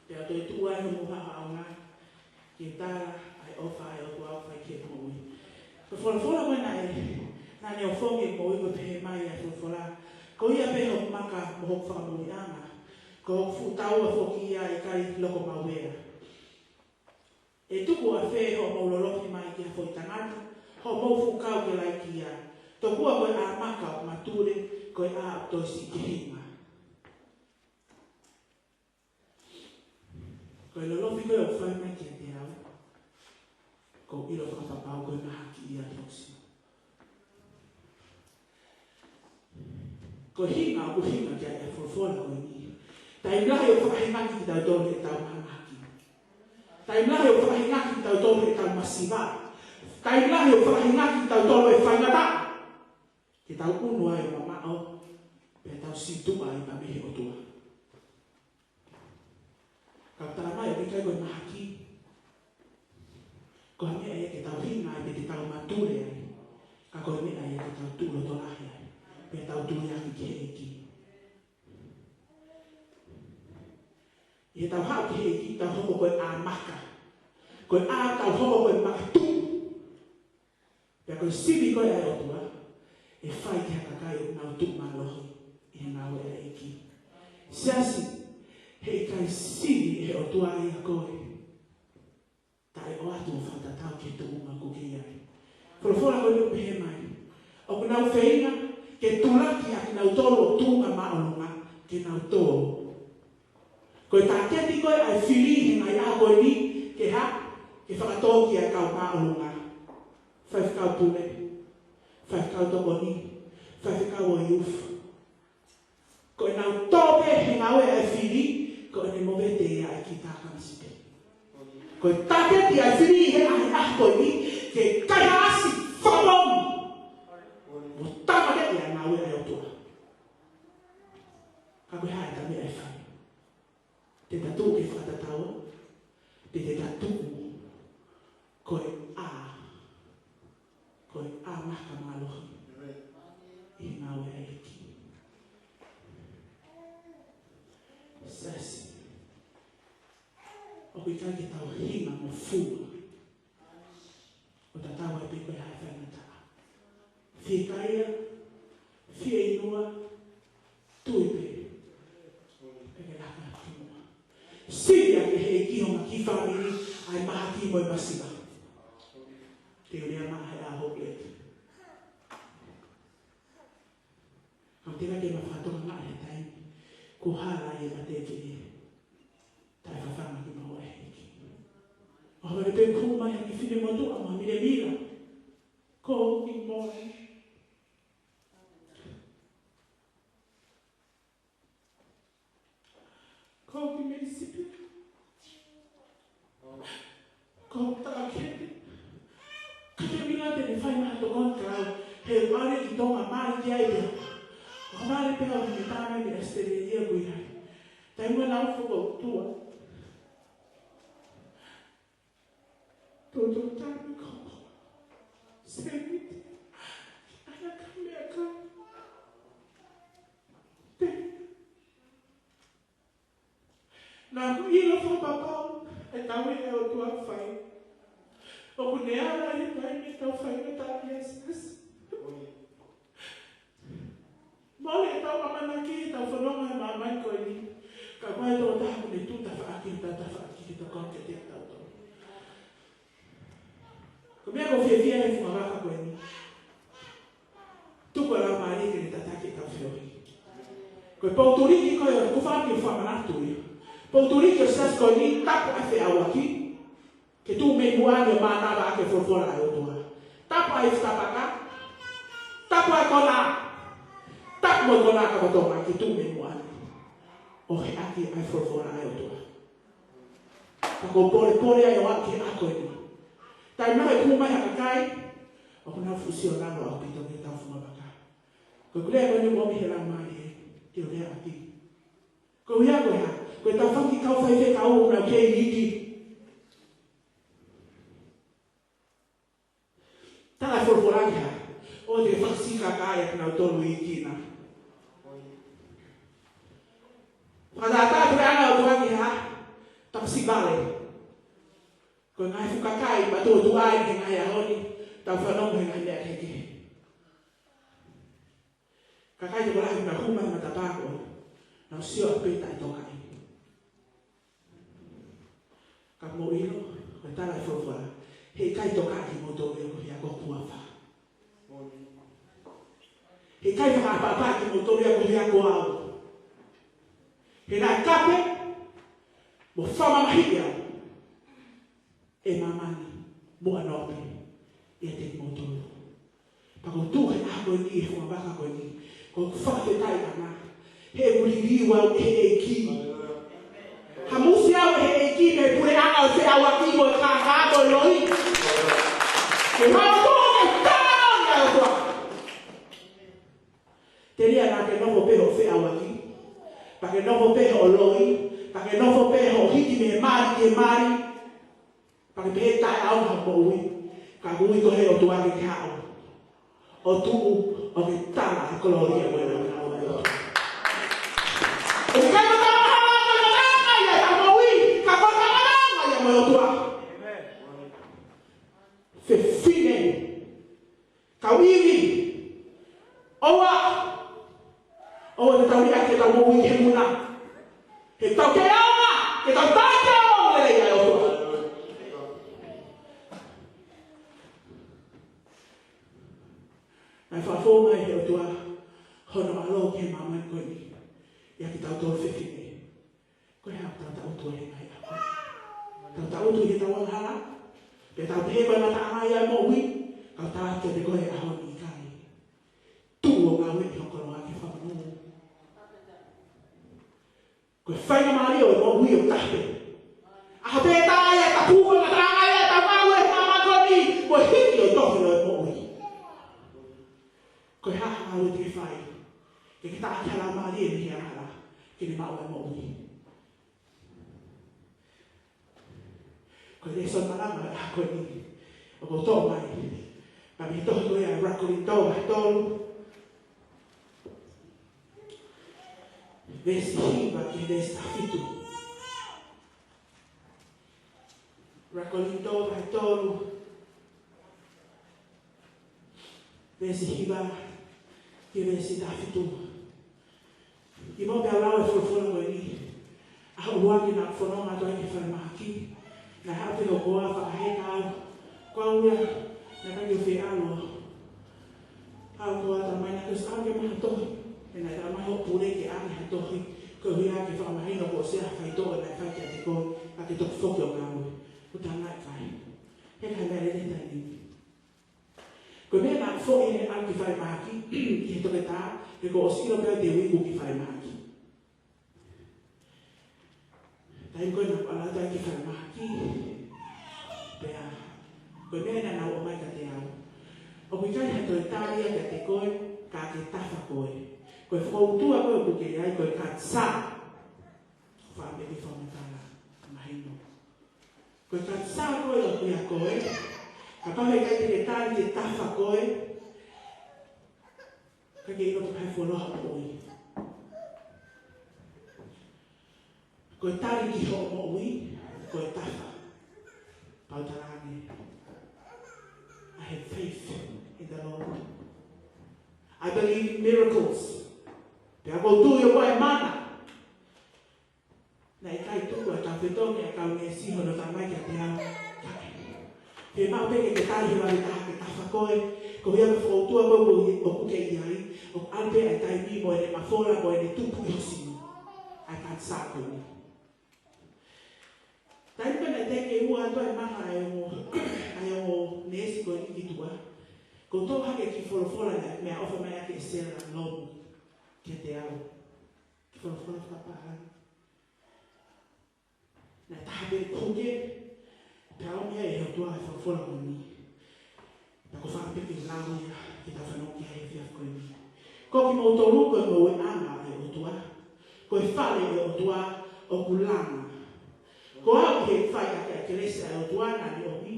Pea toe tuʻu ai hoʻomou haʻohaʻonga ke tala ʻa e ʻofa ʻa e ʻOtua ʻoku fai ki he moʻui. Ko e folofola ko ē naʻe, naʻa ne ʻofongi e moʻui, ko e pehē mai ʻa e folofola: Ko ia pē hoku maka mo hoku fakamoʻuiʻanga. Ko hoku fuʻu taua foki ia, ʻe ʻikai loko maʻu ia. ʻE tuku ʻafē hoʻomou lolofi mai ki ha foʻi tangata, hoʻomou fuʻu kau ke laiki ia? Tokua ko e ʻā maka ʻoku matule, ko e ʻā ʻoku toe siʻi kehe ia. Ko e lolofi ko ē ʻoku fai mai kiate au, ʻoku ou ʻilo fakapapau ko e mahaki ia ʻoku siʻi. Ko e hinga ʻoku hinga ki ai e folofola ko eni. Taimi lahi ʻoku fakahingaki kitautolu heʻetau mahamahaki. Taimi lahi ʻoku fakahingaki kitautolu heʻetau masiva. Taimi lahi ʻoku fakahingaki kitautolu ʻe he faingataʻa. Ke tau ʻunu ai ʻo mamaʻo, pea tau situʻa ai pē mei he ʻOtua. Ka ʻoku tala mai ʻoku ʻikai ko e mahaki. Ko e meʻa ia ke tau hinga ai pe te tau matule ai. Ka ko e meʻa ia ke tau tuʻu loto lahi ai. Pea tau tui ange ki he ʻEiki. ʻI heʻetau haʻu ki he ʻEiki, tau hoko ko e ʻā maka. Ko e ʻā, tau hoko ko e makatuʻu. Pea ko e sivi ko ē ʻa e ʻOtua, ʻe fai ki ha kakai ʻoku nau tuʻu mālohi ʻi he ngāue ʻa e ʻEiki. Siasi, heʻikai sivi ʻe he ʻOtua ia koe taʻe ʻoatu ʻo fakatatau ki he tuʻunga ʻoku ke ʻi ai. Folofola ko ē ʻoku pehē mai, ʻoku nau feinga ke tulaki ʻakinautolu ʻo tuʻunga māʻolunga ke nau tō. Ko e tāketi ko ē ʻa e fili he ngaahi ʻaho ko eni, ke hā, ke fakatō ki ai e kau māʻolunga. Faifekau pule, faifekau tokoni, faifekau ʻo e youth. Ko ʻenau tō pē he ngāue ʻa e fili, ko ʻene movete ia ʻa e kiʻi tā kamisipe. Ko e tāketi ʻa e fili he ʻaho ko eni, ke kaihaʻasi fakapoongi mo tāmateʻi ʻa e ngāue ʻa e ʻOtua. Ka ko e hā ʻeta meʻa ʻe fai? Te ta tuʻu ke fakatatau, pe te ta tuʻu ko e ʻā, ko e ʻā maka mālohi ʻi he ngāue ʻa e ʻEiki. Siasi, ʻoku ʻikai ke tau hinga mo fua ʻo tatau ai pē ko e hā e faingataʻa. Fiekaia, fieinua, tui pē, pea ke laka ki muʻa. Sivi ʻaki ʻe he ʻEiki homa kiʻi fāmili ʻa e mahaki mo e masiva. Te u lea mai he ʻaho ko ē. Ka te ke ma fakatokangaʻi he taimi kuo hala ai e mate ke taʻefafanga kimaua ʻe he ʻEiki. ʻO hangē pē kuo hū mai ha kiʻi finemotuʻa mo ha milemila. Ko e kiʻi moe. Ko e kiʻi misipi. Ko e tāketi. Ka te mila te ne fai mai ha tokoni ka au, he ʻoku ʻalu ki Tonga, mali ki ai pē. ʻO mali pē au he meʻa mai mei ʻAositelēlia ko ia. Taimi naʻa ku fokotuʻu. Toto tami ko. Sēniti. Ana ka meʻa ka. Te. Naʻa ku ʻilo fakapapau ʻe tau ʻi he ʻOtua fai. ʻOku ne ala ʻi he taimi ʻetau fai ʻetau ʻasiʻasi. Mole ʻetau ʻamanaki ʻetau fononga he māmani ko eni. Ka ko e tokotaha ʻoku ne tuʻu tafaʻaki, tau tafaʻaki ke tau kau ke te tau tau. Ko e meʻa ʻoku ou fiefia he funga vaka ko eni. Tuku ʻa e Laumālie ke ne tataki ʻetau feohi. Ko e poutuliki ko ē ʻoku ou fie fakamanatu ia. Poutuliki ʻo e siasi ko eni, tapu ʻa e feʻauaki. Ke tuʻu mei muʻa ni ʻo mānava ʻaki e folofola ʻa e ʻOtua. Tapu ʻa e fakapaka. Tapu ʻa e konā. Tapu mo e konā kakato mai ke tuʻu mei muʻa ni ʻo heʻaki ʻa e folofola ʻa e ʻOtua. Ka ʻoku ou polepole ai ʻo aʻu ki he ʻaho ko eni. Taimi naʻe hū mai ha kakai, ʻoku nau fuʻu sio lalo ʻaupito ki heʻetau funga vaka. Ko e kulea ko eni ʻoku ʻomi he Laumālie ke u lea ʻaki. Ko ia ko e hā, ko ʻetau fanga kiʻi kau faifekau ʻoku nau kei iiki. Tala e folofola ki hā, ʻoua te ke fakasika ka ai ʻa kinautolu iiki na. Fakatātā puleʻanga ʻo e ʻOtua ki hā, tau sivale. Ko e ngaahi fuʻu kakai, matuʻotuʻa ʻi he ngaahi ʻaho ni, tau fanongo he ngaahi meʻa kehekehe. Kakai tokolahi naʻa nau hū mai he matapā ko ē, nau sio ʻaupito ʻi he tokaʻi. Ka mou ʻilo, ko e tala e folofola, heʻikai tokaʻi kimoutolu ia ko e hia ko e kuafa. Heʻikai fakaʻapaʻapaʻi kimoutolu ia ko e hia ko au. He naʻe kape, mo fakamamahiʻi au ʻe māmani, mo ʻanoa pē ʻiate kimoutolu. Pea ʻoku ou tuʻu he ʻaho ko eni, he funga vaka ko eni, ʻoku ou fakafetaʻi ʻaupito. He ʻoku liliu au ʻe he ʻEiki. Hamusi au ʻe he ʻEiki mei he puleʻanga ʻo e feʻauaki mo e kākā mo e loi. Ke hau tō ke tau ia ʻOtua. Telia naʻa ke nofo pē hoʻo feʻauaki. Pea ke nofo pē hoʻo loi. Pea ke nofo pē hoʻo hiki mei he mali ki he mali. Pea ke pehē taʻeʻaonga hoʻo moʻui, ka ʻoku ui koe ʻe he ʻOtua ke ke haʻu ʻo tuʻu ʻo ke tala e kolōlia mo e ʻofa ʻa e ʻOtua. ʻOku ʻikai ko e tala hala, ko e tala hala ia ʻa e moʻui, ka ko e tala hala ia mo e ʻOtua. Fefine. Kau ivi. ʻOua. ʻOua te tau liʻaki ʻetau moʻui he muna. He tau ke aonga, ke tau taʻaki ʻa e ongoongolelei ʻa e ʻOtua. Naʻe fakafofonga ʻe he ʻOtua hono ʻAlo ki he māmani ko eni. ʻIa kitautolu fefine. Ko e hā ʻoku tau tangutu ai he ngaahi ʻaho? Tau tangutu ʻi heʻetau angahala? Pe tau pehē ko e ngataʻanga ia ʻo e moʻui? Kau tala kiate koe he ʻaho ni, ʻikai. Tuʻu ʻo ngāue ʻi ho koloa ke fakamonū. Ko e faingamālie ʻo e moʻui ʻoku taha pē. ʻAho pē ʻe taha ia ʻe tapu, ko e ngataʻanga ia ʻetau ngāue he māmani ko eni, ko e hiki ʻo e tohi ʻo e moʻui. Ko e hā ha ngāue te ke fai ke ke taʻaki ha laumālie mei he angahala ke ne maʻu ʻa e moʻui? Ko e lēsoni malanga ʻo e ʻaho ko eni ʻoku ou toʻo mai mei he tohi ko ia ʻa e ʻUluaki Kolinitō vahe tolu, veesi hiva ki he veesi taha fitu. ʻUluaki Kolinitō vahe tolu, veesi hiva ki he veesi taha fitu. Kimuʻa pea lau e folofola ko eni, ʻaho ʻuluaki naʻa ku fononga atu ai ki falemahaki, naʻe haʻu pē hoku hoa ʻo fakaheka au. Ko au ia, naʻe ʻikai ke u fie ʻalu au. Haʻu hoku hoa, talamai naʻa ke ʻosi ʻalu ke maʻu ha tohi. He naʻe talamai hoku pule ke ʻai ha tohi koeʻuhi ke fakamahino kuo ʻosi ʻi ai ha faitoʻo naʻe fai kiate koe, ka ke toki foki ʻo ngāue. Ko e tala ʻe ʻikai. He ʻikai meʻa lelei he taimi ni. Ko e meʻa naʻa ku foʻi he ʻalu ki falemahaki, ki he toketā, he kuo ʻosi ʻilo pē au te u iku ki falemahaki. Taimi ko ē naʻa ku ʻalu atu ai ki falemahaki, pea ko e meʻa naʻa nau ʻomai kiate au. ʻOku ʻikai ha toe tali ia kiate koe, ka ke tafa koe. Ko e fokoutua ko ē ʻoku ke ʻi ai, ko e katisā. Fakaʻamu pē ke fakamatala, mahino. Ko e katisā ko ē ʻoku ʻia koe, kapau he ʻikai te ke tali ke tafa koe, ka ke ʻilo pe ko e hā e fuoloa hoʻo moʻui. Ko e tali ki hoʻo moʻui, ko e tafa. Pau tala ange, I have faith in the Lord. I believe in miracles. Pea ʻoku ou tui ʻoku ʻi ai e mana. Naʻe ʻikai tuku ʻa e kau fetongi ʻa e kau neesi hono tala mai kiate au. He maʻu pē ke ke tali he vave taha ke tafa koe, ko ia ko e fokoutua ko ē ʻoku ke ʻi ai, ʻoku ʻalu pē ʻa e taimi mo ʻene mafola mo ʻene tupu ʻi ho sino. ʻA e katisā ko ē. Taimi pē naʻe teʻeki ke ua atu ʻa e mana ʻa e ongo, ʻa e ongo neesi ko eni ki tuʻa. Ko e toʻo hake e kiʻi folofola naʻe meʻaʻofa mai ʻaki ʻe Sela Lomu kiate au. Kiʻi folofola fakapālangi. Naʻe taha pē kuke, pea ʻomi ia ʻe he ʻOtua e folofola ko eni. Pea ko e fakaʻamu pē ke lau ia, ke tau fanongo ki ai he efiafi ko eni. Ko kimoutolu ko e ngoueʻanga ʻo e ʻOtua. Ko e fale ʻo e ʻOtua ʻoku langa. Ko au ʻi he fai ʻaki ʻa e kelesi ʻa e ʻOtua naʻa ne ʻomi,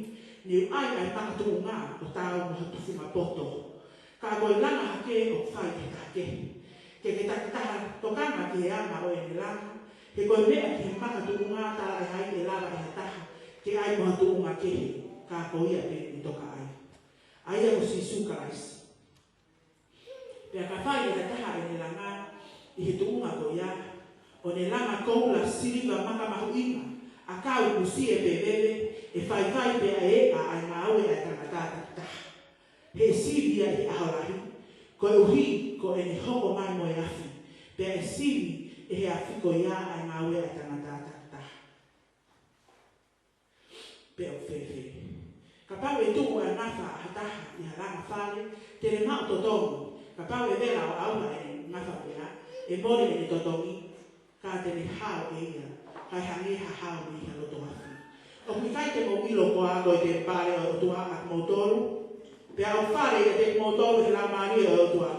ne u ʻai ʻa e makatuʻunga ʻo taau mo ha tufunga poto. Ka ko e langa hake ʻoku fai ʻe he taha kehe. Ke ke takitaha tokanga ki he anga ʻo ʻene langa, he ko e meʻa ki he makatuʻunga talaʻehai ʻe lava ʻe ha taha ke ʻai mo ha tuʻunga kehe, ka ko ia pē ʻe toka ai. ʻA ia ko Sīsū Kalaisi. Pea ka fai ʻe ha taha ʻene langa ʻi he tuʻunga ko ia, ʻo ne langa koula, siliva, maka mahuʻinga, ʻakau, kusie pe veve, ʻe faifai pea ʻe ʻā ʻa e ngāue ʻa e tangata takitaha. He ʻe sivi ia ʻi he ʻaho lahi, koeʻuhi ko ʻene hoko mai mo e afi, pea ʻe sivi ʻe he afi ko ia ʻa e ngāue ʻa e tangata takitaha. Pe ʻoku fēfē? Kapau ʻe tuʻu ʻa e ngafa ʻa ha taha ʻi ha langa fale, te ne maʻu totongi. Kapau ʻe vela ʻo ʻauha ʻene ngafa pea, ʻe mole ʻene totongi, ka te ne hao ʻe ia, kae hangē ha hao mei ha loto afi. ʻOku ʻikai te mou ʻilo koā ko e temipale ʻo e ʻOtua ʻa kimoutolu? Pea ʻoku fale ʻiate kimoutolu ʻe he Laumālie ʻo e ʻOtua.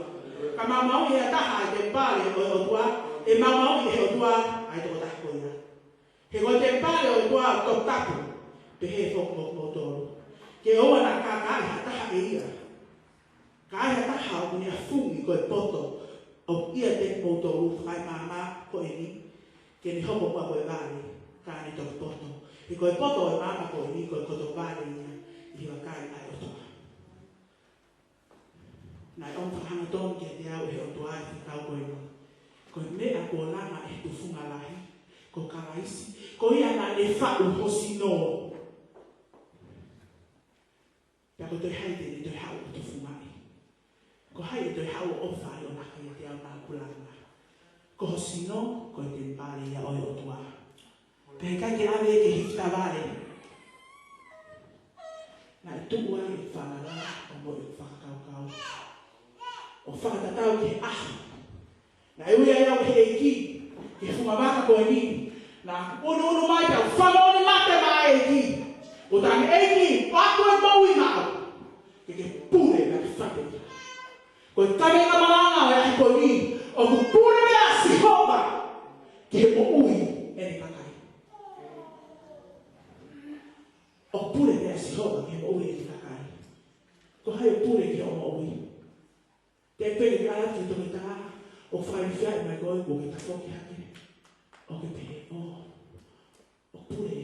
Ka maumauʻi ʻe ha taha ʻa e temipale ʻo e ʻOtua, ʻe maumauʻi ʻe he ʻOtua ʻa e tokotaha ko ia. He ko e temipale ʻo e ʻOtua ʻoku toputapu, pehē foki mo kimoutolu. Ke ʻoua naʻa kākaaʻi ha taha ʻe ia. Ka ai ha taha ʻoku ne ʻafungi ko e poto ʻoku ʻiate kimoutolu, fakaemāmā ko eni, ke ne hoko muʻa ko e vale, ka ne toki poto. He ko e poto ʻo e maama ko eni, ko e koto vale ia ʻi he vakai ʻa e ʻOtua. Naʻe ʻomi fakahangatonu kiate au ʻe he ʻOtua ʻa e fekau ko eni. Ko e meʻa kuo langa ʻe he tufunga lahi, ko Kalaisi, ko ia naʻa ne faʻu ho sino. Pea ko e toe hai te ne toe haʻu ʻo tufungaʻi? Ko hai ʻe toe haʻu ʻo ʻofa ai ʻo laka ʻiate au naʻa ku langa? Ko ho sino, ko e temipale ia ʻo e ʻOtua. Pea ʻikai ke ʻave ke hifitavale. Naʻe tuʻu ai ʻeku falala ʻo mo ʻeku fakakaukau, ʻo fakatatau ki he ʻaho naʻe ui ai au ʻe he ʻEiki ki he funga vaka ko eni. Naʻa ku ʻunuʻunu mai pea u fakamoʻoni ʻi he mate maʻa e ʻEiki. ʻO talaange, ʻEiki, ʻoatu e moʻui maʻau ke ke pule mei he fale. Ko e kaveinga malanga ʻo e ʻaho ko eni, ʻoku pule mai ʻa Sihova ki he moʻui ʻene kakai. ʻOku pule mai ʻa Sihova ki he moʻui ʻene kakai. Ko hai ʻoku pule ki hoʻo moʻui? Te u pehē ke ʻalu ki he toketā ʻo fakailifiaʻi mai koe, kuo ke tafoki hake, ʻo ke pehē, ʻō, ʻoku pule.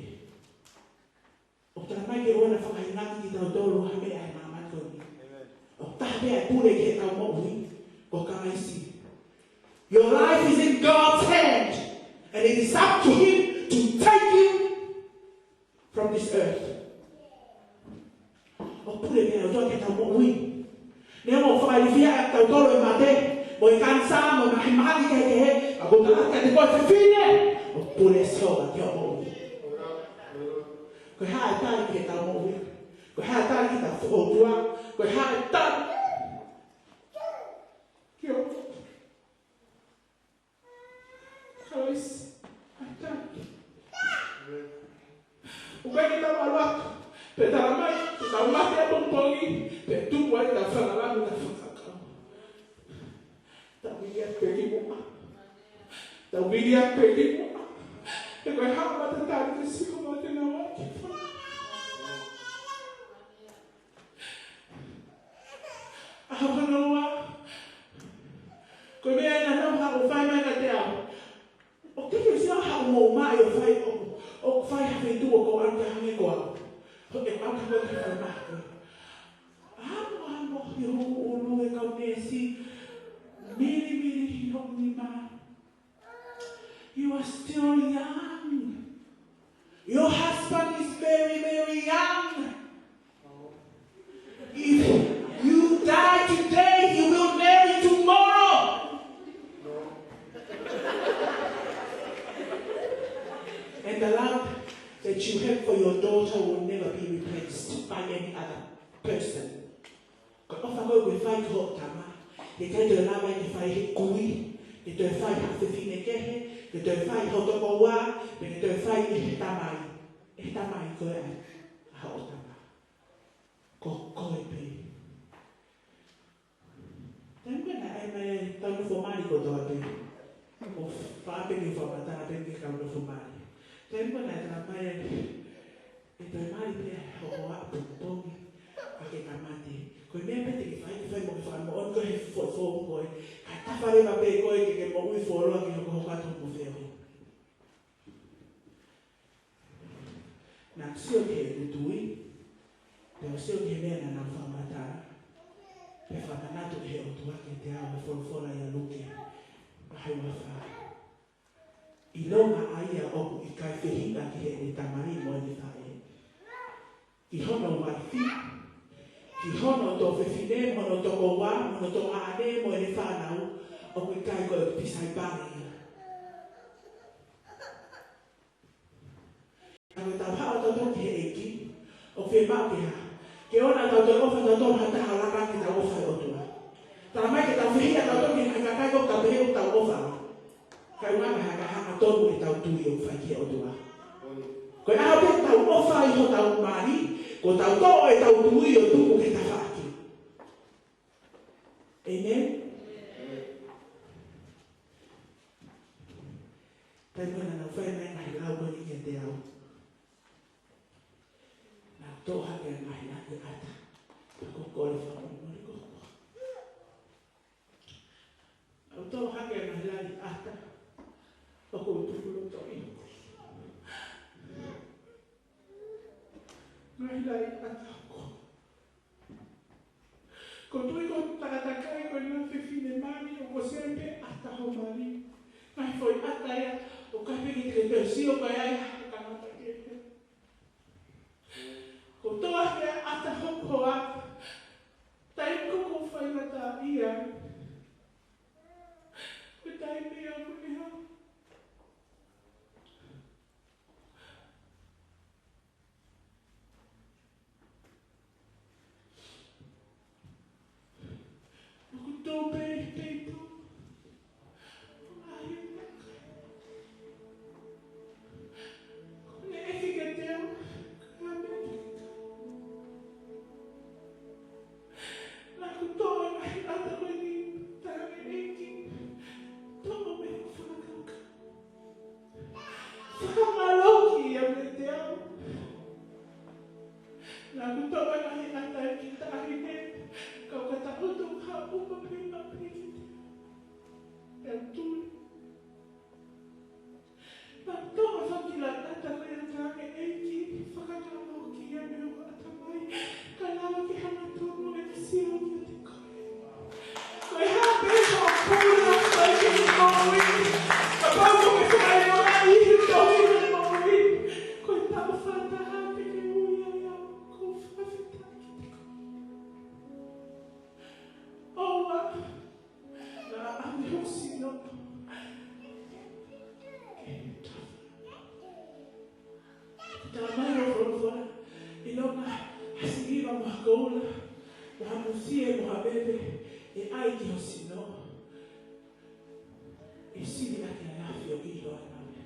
ʻOku talamai ke ʻoua naʻa fakahingaki kitautolu ʻe ha meʻa ʻi māmani ko eni. ʻOku taha pē ʻa e pule ki heʻetau moʻui, ko Kalaisi. Your life is in God's hand, and it is up to Him to take you from this earth. ʻOku pule pē ʻa e ʻOtua ki heʻetau moʻui. Neongo ʻoku fakailifiaʻi kitautolu ʻe he mate, mo e kanisā, mo e mahaki kehekehe, ka ʻoku ou tala atu kiate koe fefine, ʻoku pule ʻa Sihova ki hoʻo moʻui. Ko e hā e tali ki heʻetau moʻui? Ko e hā e tali ki heʻetau fokoutua? Ko e hā e tali ki hoʻo Kalaisi, ʻa e tali. ʻOku ʻikai ke tau ʻalu atu, pea talamai, te tau mate ʻapongipongi, pea tuku ai ʻetau Ia peli mo. Tau vili atu pē ki muʻa. He ko e haʻa matatali ke sio mai ke nau ʻai ke fai. ʻAho hono ua. Ko e meʻa naʻa nau haʻu ʻo fai mai kiate au. ʻOku ke sio haʻu mo mai ʻo fai ʻo, ʻo fai ha feituʻu ʻoku ʻalu ke hangē ko au. Ko e ʻalu ke fai mai. Amo, amo, ʻi hoku ʻulu e kau neesi. Mili, mili, ʻi hoku nima. You are still young. Your husband is very, very young. If you die today, he will marry tomorrow. And the love that you have for your daughter will never be replaced by any other person. Ko e ʻofa ko ē ʻoku ke fai ki hoʻo tama, ʻe ʻikai toe lava ia ke fai ʻe he kui, ke toe fai ʻe ha fefine kehe, ke toe fai ʻe hoʻo tokoua, pe ke toe fai ʻe he tamai, ʻe he tamai ko ē ʻa hoʻo tama. Ko koe pē. Taimi ko ē naʻe ʻai mai ai, tau nofo mali kotoa pē. ʻO fai pē ke fakamatala pē ki he kau nofo mali. Taimi ko ē naʻe tala mai ai, ʻe toe mali pē hoʻo ʻapongipongi ʻa ke ka mate. Ko e meʻa pē te ke fai, ke fai mo ke fakamoʻoni ko e he foʻi foʻi ko ē. Kae tafa leva pē ko ē ke ke moʻui fuoloa ke hokohoko atu hoʻo feohi. Naʻa ku sio ki heʻeku tui, pea u sio ki he meʻa naʻa nau fakamatala, pea fakamanatu ʻe he ʻOtua kiate au ʻa e folofola ʻia Luke, vahe uafā. ʻIlonga ʻa ia ʻoku ʻikai fehiʻa ki heʻene tamai mo ʻene faʻē, ki hono uaifi, ki hono tuofefine mo hono tokoua, mo hono tuongaʻane mo ʻene fānau, ʻoku ʻikai ko e tisaipale ia. Ka ko ʻetau haʻu ʻatautolu ki he ʻEiki, ʻoku fiemaʻu ke hā? Ke ʻoua naʻa tau toe ʻofa ʻatautolu ha taha ʻo laka ange ʻetau ʻofa ʻi he ʻOtua. Talamai ke tau fehiʻa ʻatautolu ki he ngaahi kakai ʻoku tau pehē ʻoku tau ʻofa. Kae ʻuhinga he ngaahi hangatonu ʻetau tui ʻoku fai ki he ʻOtua. Ko e ʻaho pē te tau ʻofa ʻi hotau mali, ko ʻetau toʻo ʻetau tui ʻo tuku ki he tafaʻaki. ʻĒmeni? Taimi naʻa nau fai mai ngaahi lau ko eni kiate au, naʻa ku toʻo hake ngaahi lau ʻata. Ka ko e kole fakamolemole ko. Naʻa ku toʻo hake ngaahi lau ʻata. Ka ko e tuku loto ʻi. Ngaahi lau ʻata ko. Ko e tui ko e takatakai ko e ngaahi fefine mali ʻoku sēpē ʻata ho mali. Ngaahi foʻi ʻata ia ʻoku ʻikai pē ke te sio ko e ʻai ha tangata kehe. Ko e toʻo hake ʻata hoku hoa. Taimi ko ē ʻoku ou faingataʻaʻia ai. Ko e taimi ia ko ē ʻoku ne hā. ʻOku tō pē, pē tō. Ai, ko ne ʻeke kiate au, ka me. Naʻa ku toʻo ngaahi ʻata ko eni, tala mai ʻEiki, toʻo mei hoku fakakaukau. Fakamālō ki ai meiate au. Naʻa ku toʻo ngaahi ʻata ki he taʻahine, kau ka taʻutu ha uma pē ma pē kiate au. Pea u tuli. Naʻa ku toʻo ha kiʻi ʻata ko ia, tala mai ʻEiki, fakamālō ki ai mei hoku ʻatamai. Ka lava ke hangatonu ʻeku sio kiate koe. Ko e hā pē hoʻo puna, ko e kiʻi moʻui. Kapau ʻoku ke fakaʻilonga ʻi he tohi ʻo e moʻui, ko e taʻu fakataha te ke ui ai au, ʻoku ou fakafetaʻi kiate koe. ʻOua naʻa ʻave hoku sino. Talamai ʻe he folofola, ʻilonga ha siliva mo ha koula, mo ha musie mo ha veve, ʻe ʻai ki ho sino, ʻe sili ʻaki ʻa e ʻafio ʻi ho ʻana.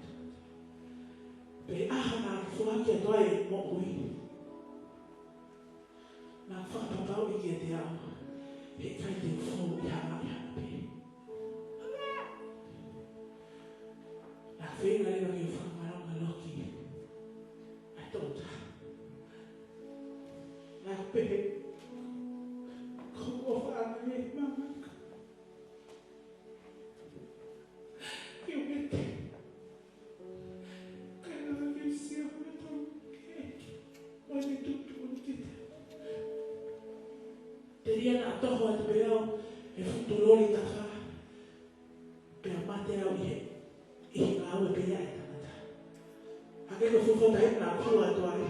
Pea ʻi he ʻaho naʻa ku foaki atu ai e moʻui, naʻa ku fakapapauʻi kiate au, he ʻikai te u fou ʻi ha maʻi hana pē. Telia naʻa toho atu pē au he fuʻu tuloli tafa, pea mate au ʻi he, ʻi he ngāue pē ia ʻa e tangata. Hangē ko e fuʻu foʻi taimi naʻa ku fua atu ai,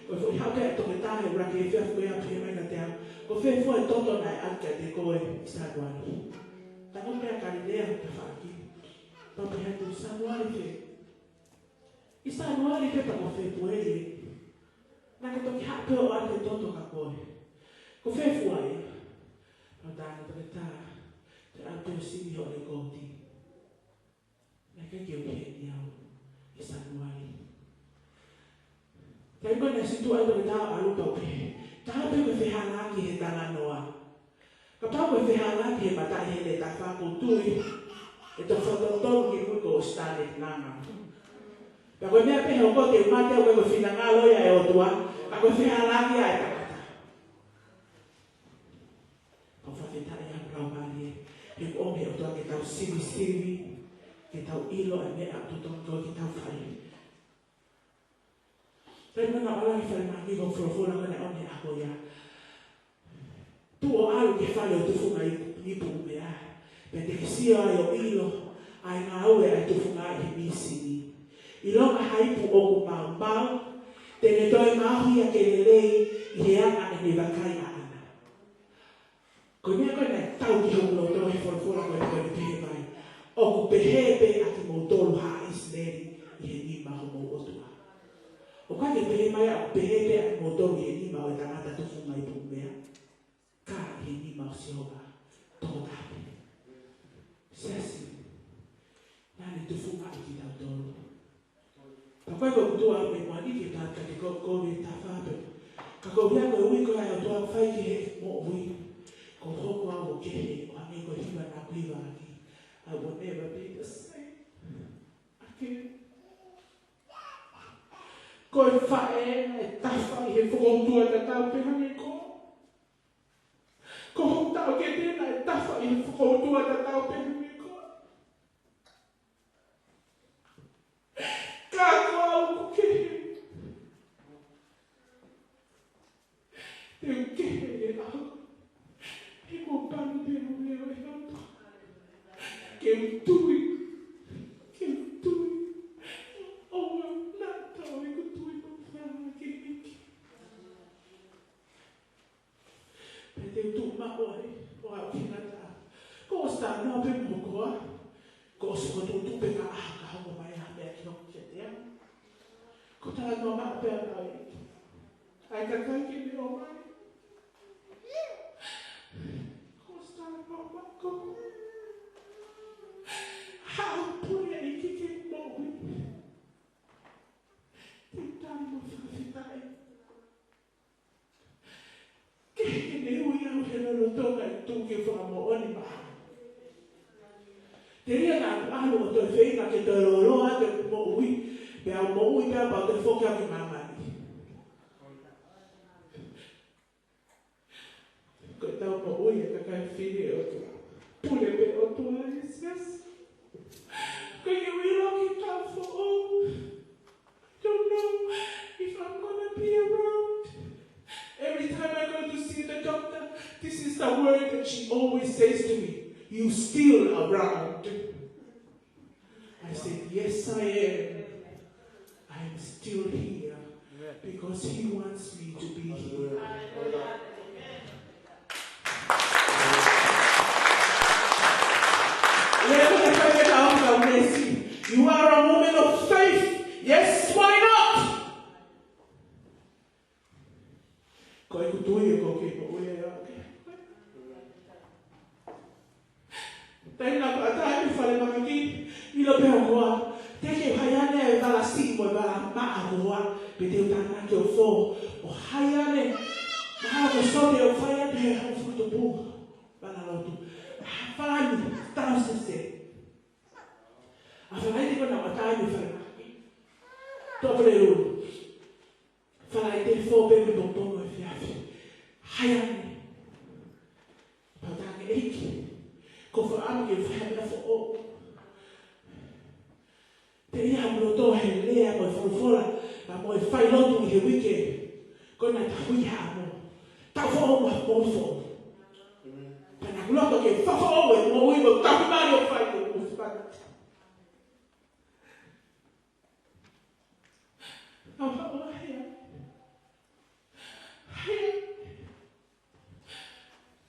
ko e foʻi haʻu pē ʻa e toketā he ʻuluaki efiafi ko ia pehē mai kiate au, ko fē fua e toto naʻe ʻatu kiate koe ʻi Sānuali? Tango pē ʻa Kalilea ʻo tafaʻaki. Pea u pehē atu, Sānuali fē? ʻI Sānuali fē? Pea ko Fēpueli. Naʻa ke toki haʻu pē ʻo ʻatu e toto kia koe. Ko fē fua ia? Pea u talaange, Toketā, te u ʻalu pē ʻo sivi hoʻo lekooti. Naʻe ʻikai ke u ʻi heni au ʻi Sānuali. Taimi ko ē naʻe situʻa ai e toketā ʻo ʻalu, pea u pehē, Taau pē ko e fehālaaki he talanoa. Kapau ko e fehālaaki he mataʻi hele tafa, ʻoku ou tui ʻe toe fakatonutonu kimui ko hoʻo sitane nganga. Pea ko e meʻa pē ʻe hoko, te u mate au, ʻikai ko e finangalo ia ʻo e ʻOtua, ka ko e fehālaaki ia ʻa e tangata. Pea u fakafetaʻi ʻaupito, Laumālie, he kuo ʻomi ʻe he ʻOtua ke tau sivisivi, ke tau ʻilo e meʻa ʻoku totonu ke tau fai. Taimi naʻa ku ʻalu ki falemahaki, ko e folofola ko ē naʻe ʻomi he ʻaho ko ia: Tuʻu ʻo ʻalu ki he fale ʻo e tufunga ipu, ipu ʻumea, pea te ke sio ai ʻo ʻilo ʻa e ngāue ʻa e tufunga ʻi he mīsini. ʻIlonga ha ipu ʻoku maumau, te ne toe maʻu ia ke lelei ʻi he anga ʻene vakai ʻaʻana. Ko e meʻa ko ē naʻe tau ki hoku loto he folofola ko ē, ko ē naʻe pehē mai, ʻOku pehē pē ʻa kimoutolu haʻa ʻIsileli ʻi he nima ʻo homou ʻOtua. ʻOku ʻikai ke pehē mai ʻoku pehē pē ʻa kimoutolu ʻi he nima ʻo e tangata tufunga ipu ʻumea, ka ʻi he nima ʻo Sihova tokotaha pē. Siasi, naʻa ne tufungaʻi kitautolu. Pea ko e, ko e tuʻu au mei muʻa ni ke tau, ka te ko, ko e tafa pē. Ka ko ia ko e ui ko ē ʻa e ʻOtua ʻoku fai ki he moʻui. Ko hoku ʻaho ʻoku kehe, ʻo hangē ko e hiva naʻa ku hivaʻaki. I will never be the same again. Ko e faʻē naʻe tafa ʻi he fokoutua tatau pē hangē ko. Ko hoku taʻokete naʻe tafa ʻi he fokoutua tatau pē hangē ko. Ka ko au ʻoku kehe. Te u kehe ʻi he ʻaho. He kuo panu pē hoku leʻo ʻe he ʻOtua. Ke u tui. Ke u tui. ʻOua naʻa tau ʻi heʻeku tui mo fānau ki he ʻEiki. Pea te u tuʻu maʻu ai, ʻo aʻu ki he ngataʻanga. Kuo ʻosi talanoa pē mo koa, kuo ʻosi ko tuʻutuʻu pē ka ʻaha ka hoko mai ha meʻa ke hoko kiate au. Kuo talanoa maʻu pē au ai. ʻAi kakai ke ne ō mai. Kuo ʻosi talanoa maʻu ko. Haʻu pule ʻEiki ke moʻui. Te u tali mo fakafetaʻi. Ke, ke ne ui au he lolotonga e tuʻu ke fakamoʻoni mai. Telia naʻa ku ʻalu ʻo toe feinga ke toe lōloa atu ʻeku moʻui, pea u moʻui pea pau te foki au ki māmani. Ko ʻetau moʻui ʻa e kakai fili ʻo e ʻOtua. Pule pē ʻOtua, yes, yes. Ko e ui loki tau foʻou. Don't know if I'm gonna be around. Every time I go to see the doctor, this is the word that she always says to me, "You still around?" I said, "Yes, I am. I am still here because he wants me to be here." Leo, te fai ke tau ka mesi. You are a woman of faith. Yes, why not? Ko ʻeku tui ʻoku ou kei moʻui ai au. Taimi naʻa ku ʻatā ʻi falemahaki, ʻilo pē ʻe koa, te ke fai ane e vala siʻi mo e vala maʻa koa, pe te u tānaki ʻo fō, ʻo fai ane, mahalo ko e sote ʻo fai ane he hau fukutupu, vala lotu. Fai ane, tausese. ʻA fai ane ko ena ʻatā ʻi falemahaki. Tō pule ulu. Falaite, fō pē mei pongipongi ʻo e efiafi. Fai ane. Pea u talaange, ʻEiki, ʻoku ou fakaʻamu ke u fai ha meʻa foʻou. Telia hoku loto he lea mo e folofola, pea mo e fai lotu ʻi he uike. Ko ena tau ui ha mo. Tau foʻou mo, mo foʻou. Loto ke fakaʻoua e moʻui mo e tauhi mai ʻo fai ko e kusi pata. Au haʻu ai. Ai.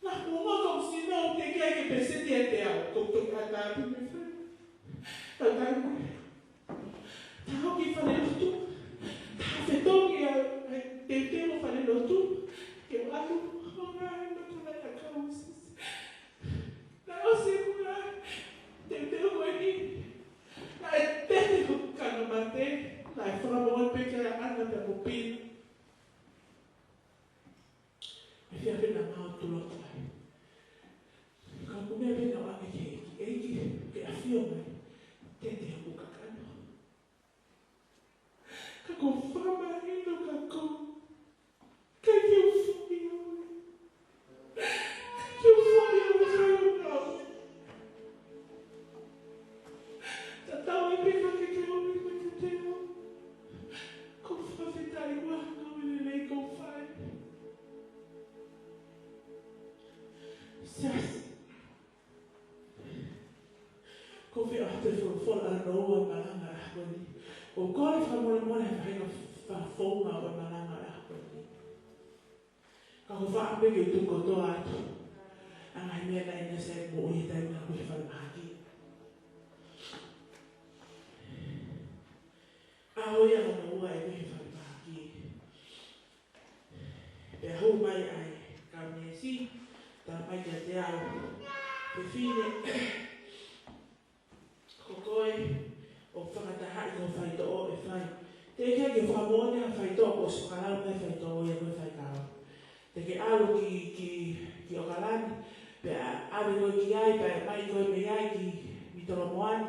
Naʻa ku ʻomai ko e sino te ke ke peseti ʻiate au, ko e toki ʻatā pē mei fē. Tau tau mai. Tau ki falelotu. Tau fetongi ʻa e teuteu ʻo falelotu. Ke u ʻalu, ʻo ngaahi mata mai ʻa kau sisi. Naʻe ʻosi ʻeku ngaahi teuteu ko eni. Naʻe tete hoku kanga mate. Naʻe fakamoʻoni pē kia ʻAna pea mo Pina. Efiafi naʻa mau tuʻu loto ai. Ka ʻoku meʻa pē naʻa ʻoange ki he ʻEiki, ʻEiki, ke ʻafio mai. Tete hoku kakano. Ka ko e fakamahino ka ko. Ka ke u fumi au. Ka ke u fumi au, ka u fumi au. Tatau ai pē ka ke ke ʻomi mai kiate au. Ko e fakafetaʻi ua ngāue lelei ko e fai. Siasi. Ko e fē ʻa e folofola ʻoku ou malanga ʻaho ni. ʻOku ou kole fakamolemole he faʻahinga fakafounga ʻoku ou malanga ʻaho ni. Ka ko e faʻa pē ke u tuku kotoa atu ʻa e ngaahi meʻa naʻe ʻinasi ai e moʻui he taimi naʻa ku ʻi he falemahaki. ʻAho ia hono ua ʻeku ʻi he falemahaki. Pea hū mai ʻa e kau neesi, talamai kiate au, fefine, ko koe ʻoku fakatahaʻi ko e faitoʻo ʻe fai. Teʻeki ke fakamoʻoni ʻa e faitoʻo, kuo ʻosi fakalau mai e faitoʻo ia ko e faikava. Te ke ʻalu ki, ki, ki ʻOkalani, pea ʻave koe ki ai, pea ʻomai koe mei ai ki, ki Tolomoani,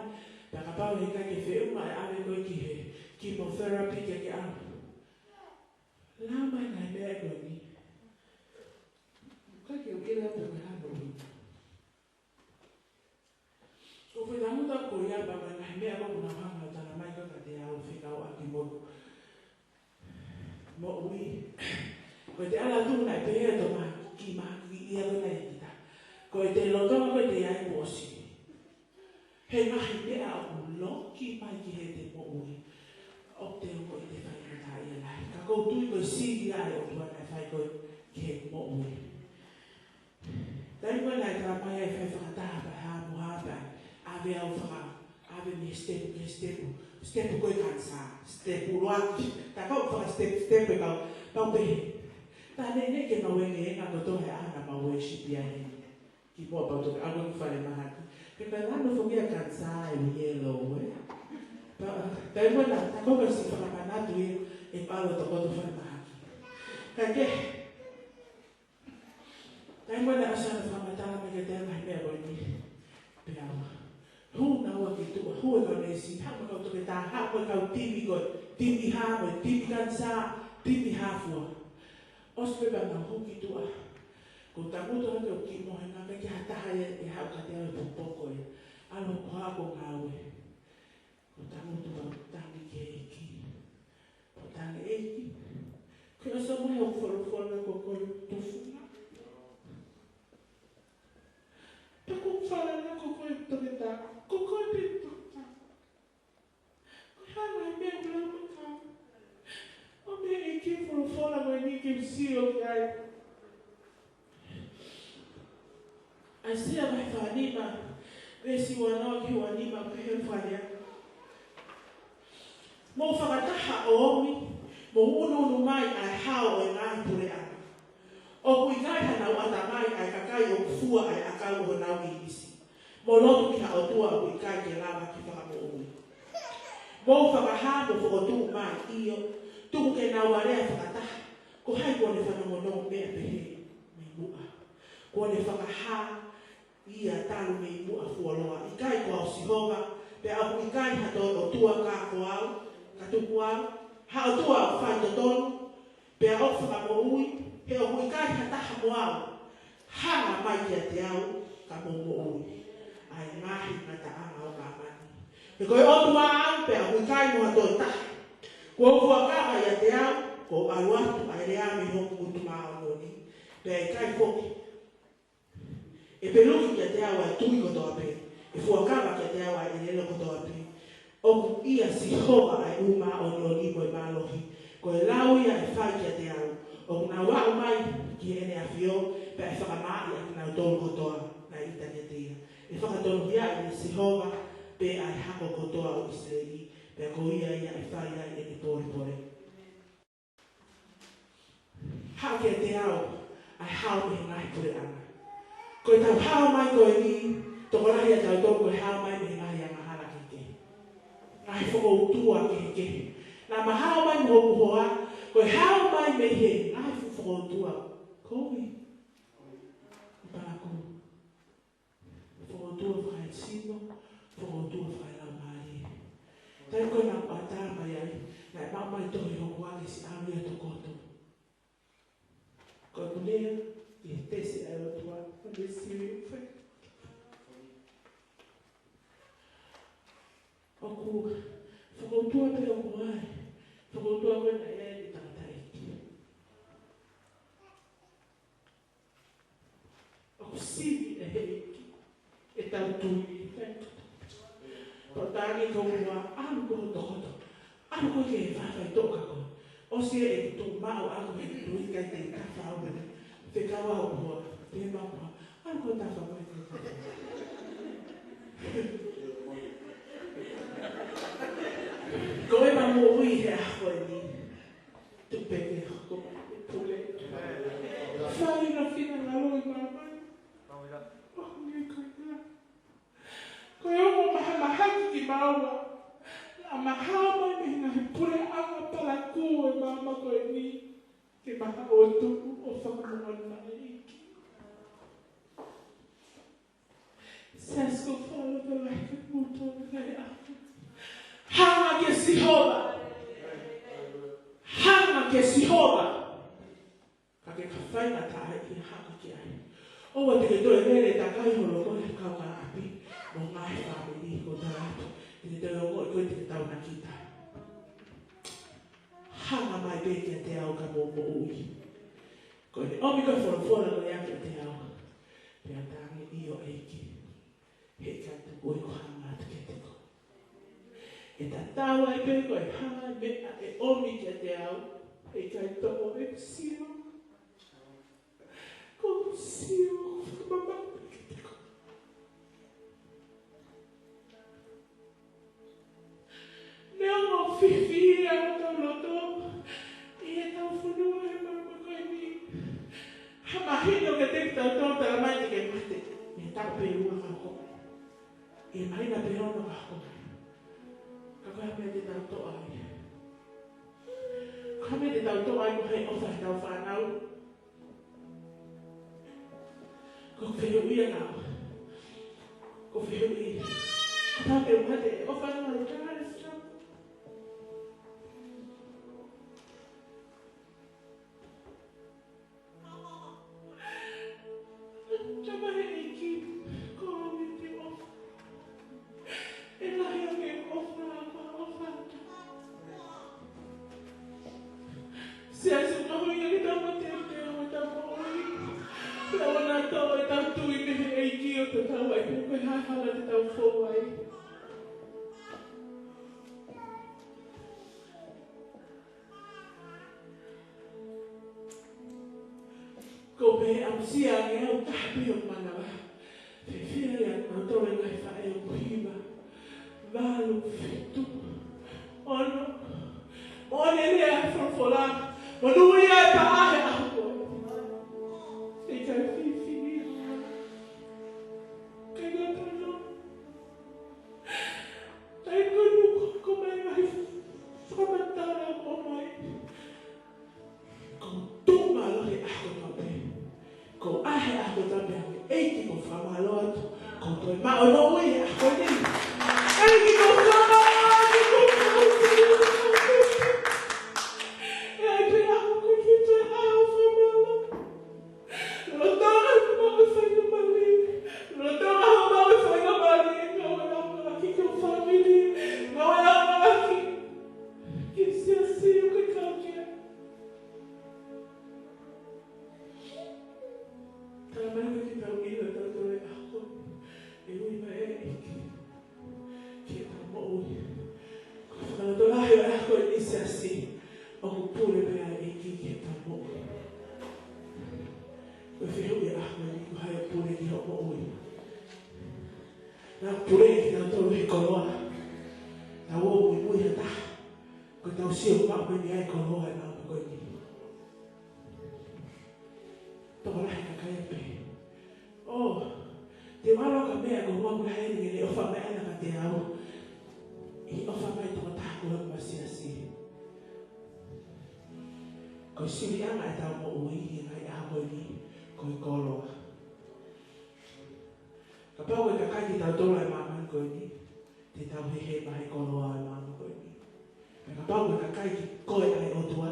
pea kapau heʻikai ke feʻunga ʻe ʻave koe ki he, ki mo therapy ke ke ʻalu. Lau mai ngaahi meʻa ko eni. Ka ke u kila pe ko e hā hono ʻuhinga. Ko e fakatangutu ko ia pea mo e ngaahi meʻa ko ē naʻa ku hanga ʻo talamai ko ē kiate au fekauʻaki mo e moʻui. Ko e te ala tu naʻe pehē ʻe Tōmasi Mahakiʻia ko ē naʻe kita. Ko e te lolotonga ko ē te ʻi ai kuo ʻosi. He ngaahi meʻa ʻoku loki mai ki heʻete moʻui. ʻOku te ongoʻi ʻete faingataʻaʻia lahi. Ka ʻoku ou tui ko e sili ʻa e ʻOtua naʻe fai ko ē ki heʻeku moʻui. Taimi ko ē naʻe talamai ai fai fakataha pea hā mo hā pea ʻave au faka, ʻave mei he step ki he step, step ko ē kanisā, step ʻuluaki, tā ko ē faka step, step ʻe kau, kau pehē. Tā neʻineʻi ke mau engenga kotoa he ʻaho naʻa mau worship ai heni. Kimuʻa pea u toki ʻalu ki falemahaki. Pea ka lanu foki ʻa e kanisā ʻe yellow, ē. Pea, taimi ko ē naʻa, tā ko ē ka si fakamanatu ia, ʻe palo tokoto falemahaki. Ka ke, taimi ko ē naʻe ʻosi ʻene fakamatala mai kiate au e ngaahi meʻa ko eni. Pea u hū naua ki tuʻa, hū e kau neesi, haʻu mo e kau toketā, haʻu mo e kau timi ko ē, timi hā mo e timi kanisā, timi hā fua. ʻOsi pē pea nau hū ki tuʻa. Ko e tangutu hake ʻo kiʻi mohe ngata ki ha taha ʻe, ʻe haʻu kiate au ʻi he pō ko ē. ʻAlu ko haʻu ʻo ngāue. Ko e tangutu pea u tangi ki he ʻEiki. Ko e tangi ʻEiki. Ko e ʻosi mai hoʻo folofola ko koe tufunga. Pea ko e folofola ko koe toketā. Ko koe pē toketā. Ko e hā ngaahi meʻa ʻoku lau mai ka. ʻOmi ʻe he ʻEiki e folofola ko eni ke u sio ki ai. ʻAisea vahe fā nima, veesi ua noa ki he ua nima, pehē ʻe he fakalea. Mou fakataha ʻo ʻomi, mou ʻunuʻunu mai ʻa e hao ʻo e ngaahi puleʻanga. ʻOku ʻikai hanau ʻatamai ʻa e kakai ʻoku fua ʻa e ʻakau ʻo honau ʻīmisi. Mou lotu ki ha ʻotua ʻoku ʻikai ke lava ke fakamoʻui. Mou fakahā mo fokotuʻu mai, ʻio, tuku ke nau alea fakataha. Ko hai kuo ne fanongonongo meʻa pehē mei muʻa? Kuo ne fakahā ia talu mei muʻa fuoloa. ʻIkai ko au Sihova, pea ʻoku ʻikai ha toe ʻotua ka ko au, ka tuku au, ha ʻotua faitotonu, pea ʻoku fakamoʻui, he ʻoku ʻikai ha taha mo au. Hanga mai kiate au, ka mou moʻui. ʻA e ngaahi ngataʻanga ʻo māmani. He ko e ʻOtua au, pea ʻoku ʻikai mo ha toe taha. Kuo u fuakava ʻiate au, kuo u ʻalu atu ʻa e lea mei hoku ngutu māʻoniʻoni. Pea ʻikai foki. ʻE peluki kiate au ʻa e tui kotoa pē, ʻe fuakava kiate au ʻa e ʻelelo kotoa pē. ʻOku ʻia Sihova ʻa e ʻū māʻoniʻoni mo e mālohi. Ko e lau ia ʻe fai kiate au. ʻOku nau aʻu mai ki heʻene ʻafio, pea ʻe fakamaaʻi ʻa kinautolu kotoa naʻe ʻitāniti ia. ʻE fakatonuhiaʻi ʻe Sihova pē ʻa e hako kotoa ʻo ʻIsileli, pea ko ia ia ʻe fai ai ʻene pōlepole. Haʻu kiate au ʻa e hao mei he ngaahi puleʻanga. Ko ʻetau hao mai ko eni, tokolahi ʻiate kitautolu ko e hao mai mei he ngaahi angahala kehekehe, ngaahi fokoutua kehekehe. Naʻa ma hao mai mo hoku hoa, ko e hao mai mei he ngaahi fo-, fokoutua kovi, palakū. Fokoutua fakaesino, fokoutua fakalaumālie. Taimi ko ē naʻa ku ʻatā mai ai, naʻe maʻu mai tohi hoku ʻakesi ʻalu ia tokoto. Ko ʻeku lea ki he tesi ʻa e ʻOtua, ʻo ne sivi ufe. ʻOku fokoutua pē ʻoku ai, fokoutua ko ē naʻe ʻi ai e tangataʻeiki. ʻOku sivi ʻe he ʻEiki ʻetau tui. Pea u talaange ki hoku hoa, ʻalu koe tokoto. ʻAlu koe ki he faʻahinga toʻa ko ē. ʻOsi ē ʻeku tuʻu maʻu ʻaʻaku he tui, ʻikai te u tafa au mene. Fekau au hoa, te ma hoa. ʻAlu koe tafa koe. Ko ʻema moʻui he ʻaho ni. Tupe ke hoko mai e pule. Fai na fina ngalo i māmani. Ko e ongo mahamahaki kimaua. Naʻa ma hao mai mei he ngaahi puleʻanga palakū ʻo e māmani ko eni. Ke ma hao atu ʻo fakamoʻoni mai ʻEiki. Siasi, ko e folofola ke mutu ke ʻaho. Hanga kia Sihova. Hanga kia Sihova. Ka ke ka faingataʻaʻia hanga ki ai. ʻOua te ke toe lele takai holo koe he kau ka ʻapi mo e ngaahi fāmili ko tala atu. Te ke toe ongoʻi koe te ke taunakita. Hanga mai pē kiate au ka mou moʻui. Ko ʻene ʻomi ko e folofola ko ia kiate au. Pea u talaange, ʻio ʻEiki. Heʻikai te u ʻilo ko e hā ʻe hanga atu kiate koe. ʻE tatau ai pē ko e hā e meʻa ʻe ʻomi kiate au, heʻikai tō ʻeku sio. Ko ʻeku sio, ko e fakamamaʻo pē kiate koe. Neongo fiefia ʻetau loto ʻi heʻetau fonua he māmani ko eni. Ka mahino kiate kitautolu, talamai te ke mate mei he taʻu pē ʻe ua ka hoko mai. ʻE mahino pē ʻe ono ka hoko mai. Ka ko e hā e meʻa te tau toʻo ai? Ko e hā e meʻa te tau toʻo ai, ko e hā e ʻofa heʻetau fānau? Ko e fehuʻi ia naʻa. Ko e fehuʻi. Ka tau te mate, ʻofa mai, ka hā e sila. Tama he ʻEiki, ko e ʻofa. ʻE lahi ange ʻofa, ʻofa, ʻofa. Siasi, mahuʻinga ke tau mateuteu ʻi heʻetau moʻui. Pea ʻoua naʻa tō ʻetau tui mei he ʻEiki ʻo tatau ai pē ko e hā e hala te tau fou ai. Ko e meʻa ʻoku ou sio ange au taha pē ʻo manava. Fiefia ia ʻa kinautolu e ngaahi faʻē ʻoku hiva, valu, fitu, ono. Mo ʻene lea e folofola, monūʻia e paʻa he ʻaho ko ē. ʻIkai fiefia. ʻIkai ngata ai. Taimi ko ē naʻa ku hoko mai he ngaahi fakamatala ʻoku ʻomai. Ko e tuʻu mālohi he ʻaho kotoa pē. Ko e ʻaho kotoa pē ʻa e ʻEiki, ko e fakamālō atu. Ko e toe maʻu e moʻui he ʻaho ni. ʻEiki, ko e fakamālō atu, ko e fakamālō atu. ʻE ʻi ai pē ʻaho ko e fitu ʻe ʻaho fakamālō. Lolotonga hoʻo maʻu e faingamālie. Lolotonga hoʻo maʻu e faingamālie. Ngāue ʻamanaki ki ho fāmili. Ngāue ʻamanaki ki he siasi ʻoku ke kau ki ai. Talamai ko e kiʻi tau ʻilo, tau toe ʻE ui mai e ʻEiki ki heʻetau moʻui. Ko e fakalotolahi ʻo e ako ʻi he siasi, ʻoku pule pē ʻa e ʻEiki ki heʻetau moʻui. Ko e fehuʻi ʻa e ako ni, ko hai ʻoku pule ki hoʻo moʻui? Naʻa ku pule kitautolu he koloa. Naʻa ku muimui ha taha. Ko ʻetau sio maʻu mai ni ʻa e koloa ʻa e māmani ko eni. Tokolahi e kakai ʻoku pehē, ʻo, te u ʻalu ʻo ka meʻa ko hoku lahi ni ke ne ʻofa mai ʻana kiate au. ʻI he ʻofa mai tokotaha ko e masiasi. Ko e siliʻanga ʻetau moʻui ʻi he ngaahi ʻaho ko eni, ko e koloa. Kapau ko e kakai kitautolu ʻa e māmani ko eni, te tau hehema he koloa ʻo e māmani ko eni. Pea kapau ko e kakai ko ē ʻa e ʻOtua,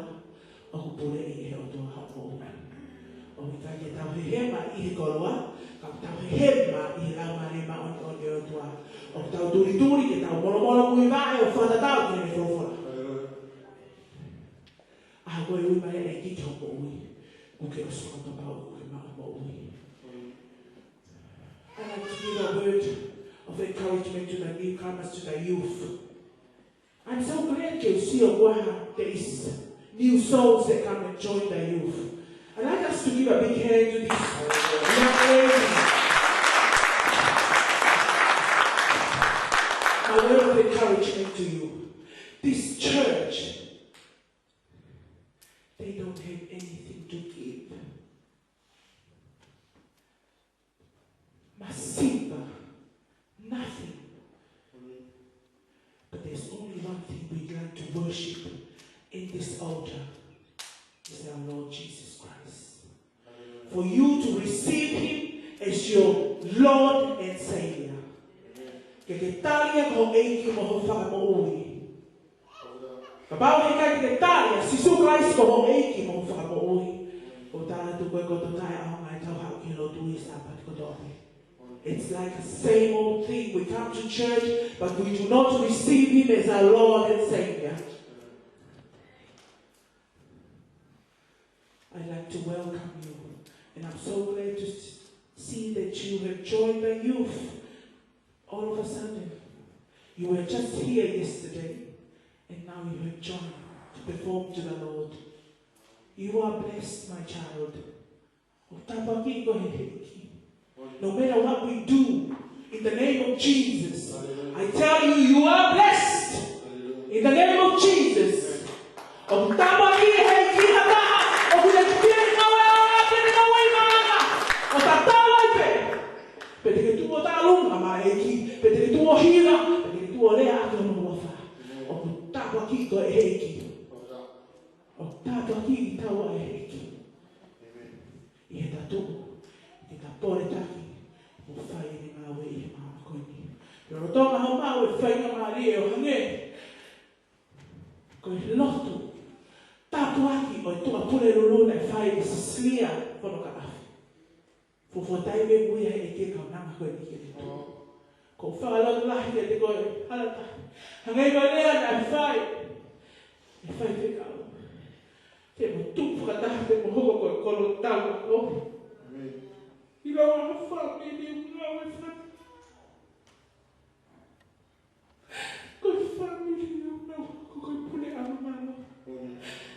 ʻoku puleʻi ʻe he ʻOtua hoʻo moʻui. ʻOku ʻikai ke tau hehema ʻi he koloa, ka tau hehema ʻi he Laumālie Māʻoniʻoni ʻo e ʻOtua. ʻOku tau tulituli ke tau molomolomuivaʻe ʻo fakatatau ki heʻene folofola. ʻA ko e ui mai e ʻEiki ki hoʻo moʻui, kuo ke ʻosi fakapapauʻi kuo ke maʻu e moʻui. I'd like to give a word of encouragement to the newcomers, to the youth. I'm so glad to see ʻoku ʻi ai ha, there is new souls that come and join the youth. I'd like us to give a big hand to this young lady. A word of encouragement to you. This church, they don't have anything to give. Masiva, nothing. But there's only one thing we'd like to worship in this altar, is our Lord Jesus Christ. For you to receive him as your Lord and Savior. Ke ke tali ia ko ho ʻEiki mo ho Fakamoʻui. Kapau he ʻikai ke ke tali ʻa Sīsū Kalaisi ko ho ʻEiki mo ho Fakamoʻui, ʻoku ou tala atu ko e kotoa taʻeʻaonga ʻetau haʻu ki he lotu ʻi he Sāpate kotoa pē. It's like the same old thing. We come to church, but we do not receive him as our Lord and Savior. I'd like to welcome you, and I'm so glad to s-, see that you have joined the youth. All of a sudden, you were just here yesterday, and now you have joined to perform to the Lord. You are blessed, my child. ʻOku tāpuakiʻi koe ʻe he ʻEiki. No matter what we do, in the name of Jesus, I tell you, you are blessed. In the name of Jesus. ʻOku tāpuakiʻi ʻe he ʻEiki ha taha ʻoku ne pili ngāue ʻo ʻapi ʻene ngāue ʻi māmani. ʻO tatau ai pē pe te ke tuʻu ʻo taʻalunga maʻa e ʻEiki, pe te ke tuʻu ʻo hiva, pe te ke tuʻu ʻo lea ʻaki hono huafa. ʻOku tāpuakiʻi koe ʻe he ʻEiki. ʻOku tāpuakiʻi kitaua ʻe he ʻEiki. ʻI heʻeta tuʻu ke ta pole taki mo fai ʻene ngāue ʻi he māmani ko eni. Lolotonga hoʻo maʻu e faingamālie ʻo hangē ko e lotu tāpuaki ʻo e Tuʻapulelulu naʻe fai ʻe Sisiliā Fonokaʻafe. Fuofua taimi ʻe ui ai e kaunanga ko eni ke ne tuʻu. ʻOku ou fakalotolahi kiate koe, hala taha. Hangē ko e lea naʻe fai ʻe he faifekau. Te mo tupu fakataha, te mo hoko ko e kolo tau ʻo. ʻIlonga ha fāmili ʻoku nau ʻi fata. Ko e fāmili ʻoku nau hoko ko e pule ʻa māmani.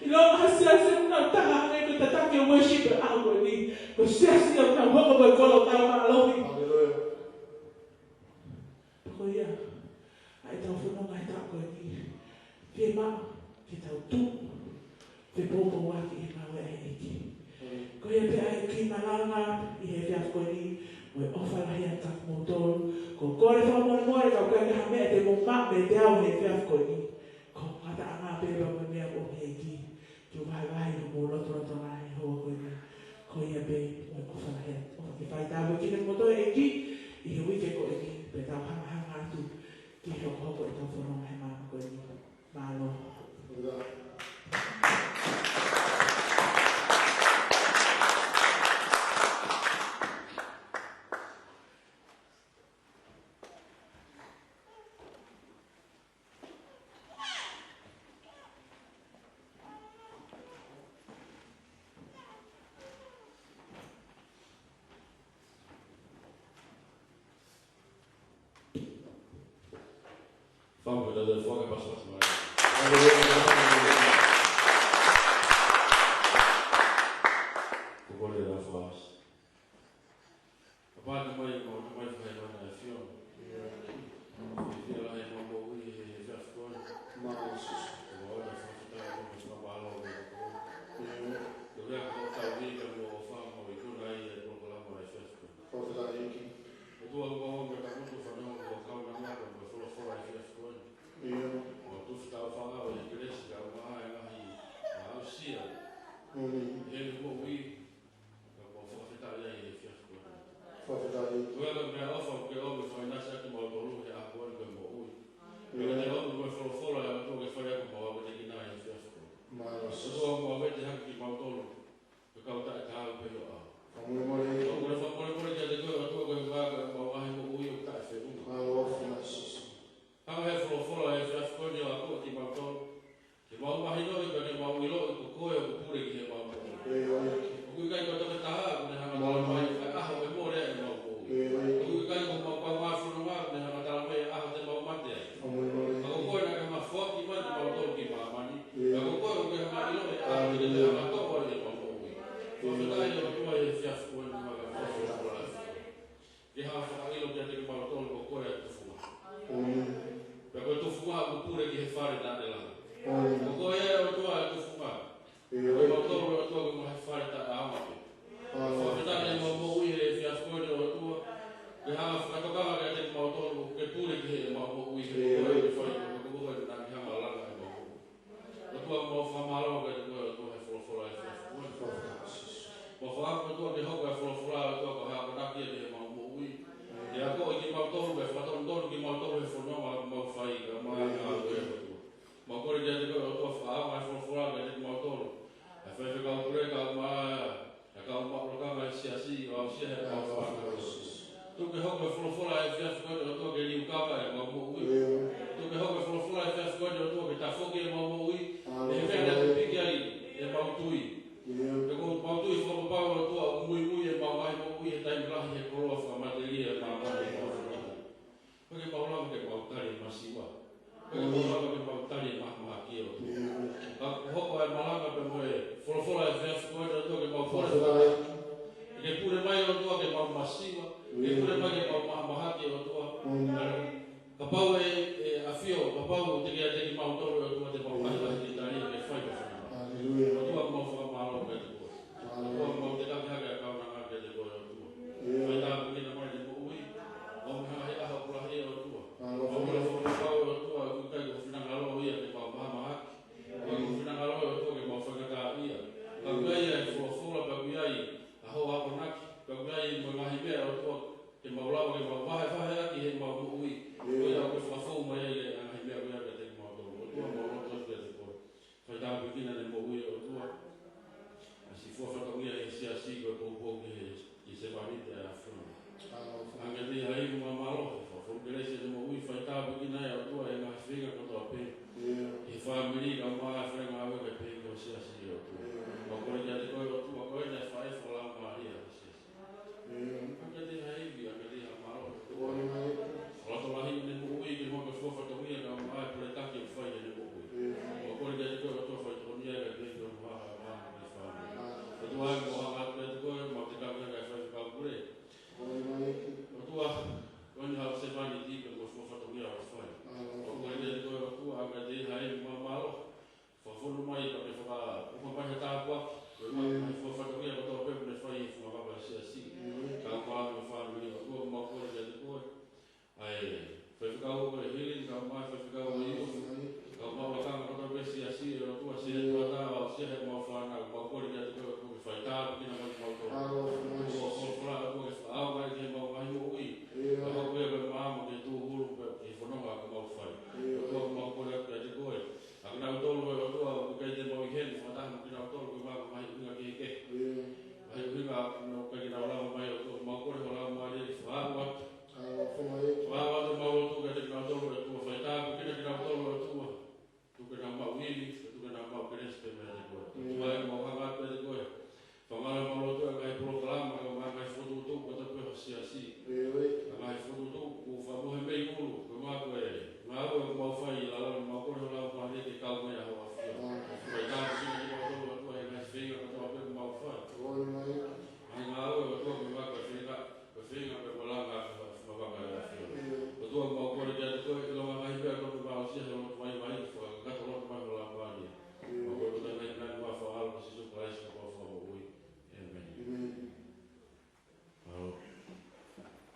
ʻIlonga ha siasi ʻoku nau taha hangē ko e tataki ʻo e worship ʻo e ʻaho ni. Ko e siasi ʻoku nau hoko ko e kolo tau mālohi. Ko ia, ʻa ʻetau fononga he taʻu ko eni, fiemaʻu ke tau tuʻu fepoupouaki he ngāue ʻa e ʻEiki. Ko ia pē ʻa e kiʻi malanga ʻi he efiafi ko eni, mo e ʻofa lahi atu kiate kimoutolu. ʻOku ou kole fakamolemole kapau ʻoku ʻi ai ha meʻa te mou maʻu meiate au he efiafi ko eni. Ko e ngataʻanga pē pea mo e meʻa ʻoku ʻomi ʻe he ʻEiki ke vahevahe ʻi homou lotolotonga he houa ko eni. Ko ia pē, mo e ʻofa lahi atu, ʻofa ke fai tāpuekina kimoutolu ʻe he ʻEiki ʻi he uike ko eni, pea tau hangahanga atu ki he hokohoko ʻetau fononga he māmani ko eni. Mālō. Fakamolemole, fakamolemole, pasipasi mai. Haleluia, haleluia. Ko e kole ʻa e fakaʻosi. Papa, ʻomai, ʻomai, ʻomai, fai mana e fio. Fia lahi ʻemau moʻui he, he efiafi ko eni. Mālō Sīsū. Ko e ʻofa, fakafetaʻi, ko e fakamālō, ko e ʻofa. Ko e lea ko e tau ni ka mo ʻofa mo ikuna ai e polokalama e efiafi ko eni. Fakafetaʻi ʻEiki. ʻOtua, ʻoku mau ʻomi ʻa e taumutu fanongo ko e kaunanga ko e folofola e efiafi ko eni. ʻIo. ʻOku mau tufa tau fānau e kelesi kae ʻumaʻā e ngaahi aʻusia. ʻIo. ʻI heʻenau moʻui, ka mau fakafetaʻi ai he efiafi ko eni. Fakafetaʻi. Ko e meʻaʻofa ʻoku ke ʻomi ʻo fakaʻinasi ʻaki kimautolu he ʻaho ko eni ko e moʻui. ʻIo. Pea ke ʻomi ko e folofola ʻa e ʻOtua ke fai ʻaki ʻemau ʻamanaki ʻi he efiafi ko eni. Mālō Sīsū. ʻOtua, ʻoku mau ʻoatu hake kimautolu ko e kau taʻetaau pē ʻo ʻau. Fakamolemole. ʻOku mau fakamolemole kiate koe ʻOtua koeʻuhi ko ʻemau ngaahi moʻui ʻoku taʻefeʻunga. Mālō Sīsū. Hanga ʻe he folofola he efiafi ko eni ʻo akoʻi kimautolu ke mau mahinoʻi pea ke mau ʻiloʻi ko koe ʻoku pule ki heʻemau moʻui. ʻIo. ʻOku ʻikai ko ha toketā ʻoku ne hanga ʻo talamai ʻa e ʻaho ʻe mole ai ʻemau moʻui. ʻIo. ʻOku ʻikai ko homau kaungā fononga ʻoku ne hanga ʻo talamai ʻa e ʻaho te mau mate ai. Fakamolemole. Ka ko koe naʻa ke hanga ʻo foaki mai kimautolu ki māmani. ʻIo. Ka ko koe ʻoku ke hanga ʻo ʻiloʻi ʻa e ʻaho te ke hanga ʻo toʻo ai ʻemau moʻui. ʻIo. Fakafetaʻi ʻOtua he efiafi ko eni, ʻoku mau fakafetaʻi. Ke hanga ʻo fakaʻilo kiate kimautolu ko koe ʻa e tufunga. ʻIo. Pea ko e tufunga ʻoku pule ki he fale naʻa ne langa. ʻIo. Ko koe ʻa e ʻOtua ʻa e tufunga. ʻIo. Kimautolu ʻOtua ko e ngaahi fale taʻeʻaonga pē. ʻIo. Fakafetaʻi ʻemau moʻui he efiafi ko eni ʻOtua. Ke hanga ʻo fakatokanga kiate kimautolu ke pule ki heʻemau moʻui he ʻIo. Ko koe ʻoku ke fai, ko koe naʻa ke hanga ʻo langa ʻemau moʻui. ʻOtua, mau fakamālō kiate koe ʻOtua he folofola he efiafi ko eni. Mau fakaʻamu ʻOtua ke hoko e folofola ʻOtua ko ha ʻamanaki ʻi heʻemau moʻui. Ke akoʻi kimautolu, ke fakatonutonu kimautolu he fononga ʻoku mau fai, kae ʻumaʻā e ngāue ʻOtua. Mau kole kiate koe ʻOtua fakaʻaonga e folofola kiate kimautolu. ʻA e faifekau pule kae ʻumaʻā ʻa e kau māʻolunga ʻi he siasi ʻo aʻusia heʻemau fānau. Tuku ke hoko e folofola he efiafi ko eni ʻOtua ke liukava ʻemau moʻui. ʻIo. Tuku ke hoko e folofola he efiafi ko eni ʻOtua ke tafoki ʻemau moʻui. ʻAlo. ʻI he meʻa naʻe piki ai ʻemau tui. ʻIo. He ʻoku mau tui fakapapau ʻOtua ʻoku muimui ʻemau ngaahi moʻui he taimi lahi he koloa fakamatelie ʻa māmani ʻi māmani. ʻOku ʻikai ke mau lava ke mau tali e masiva. ʻOku ʻikai ke mau lava ke mau tali e mahamahaki ʻOtua. Ka kuo hoko ʻa e malanga pea mo e folofola he efiafi ko eni ʻOtua ke mau kole. Ke pule mai ʻOtua ke mau masiva. Ke pule mai ke mau mahamahaki ʻOtua. Kapau ʻe, ʻe ʻafio, kapau te ke ʻiate kimautolu ʻOtua te mau ʻai ʻa e tali ke fai ko fana. Haleluia. ʻOtua mau fakamālō kiate koe. ʻOtua mau tuku hake ʻa e kaunanga kiate koe ʻOtua. ʻIo. Fai tāpuekina mai ʻene moʻui. ʻOmi ha ngaahi ʻaho ʻoku lahi ʻOtua. ʻAlo. ʻOmi ha fakakaukau ʻOtua ʻoku ʻikai ko ho finangalo ia ke mau mahamahaki. ʻIo. Ko ho finangalo ʻOtua ke mau faingataʻaʻia. Ka ʻoku ʻi ai e folofola, ka ʻoku ʻi ai ʻa hoʻo akonaki. Ka ʻoku ʻi ai mo e ngaahi meʻa ʻOtua ke mau lava ke mau vahevahe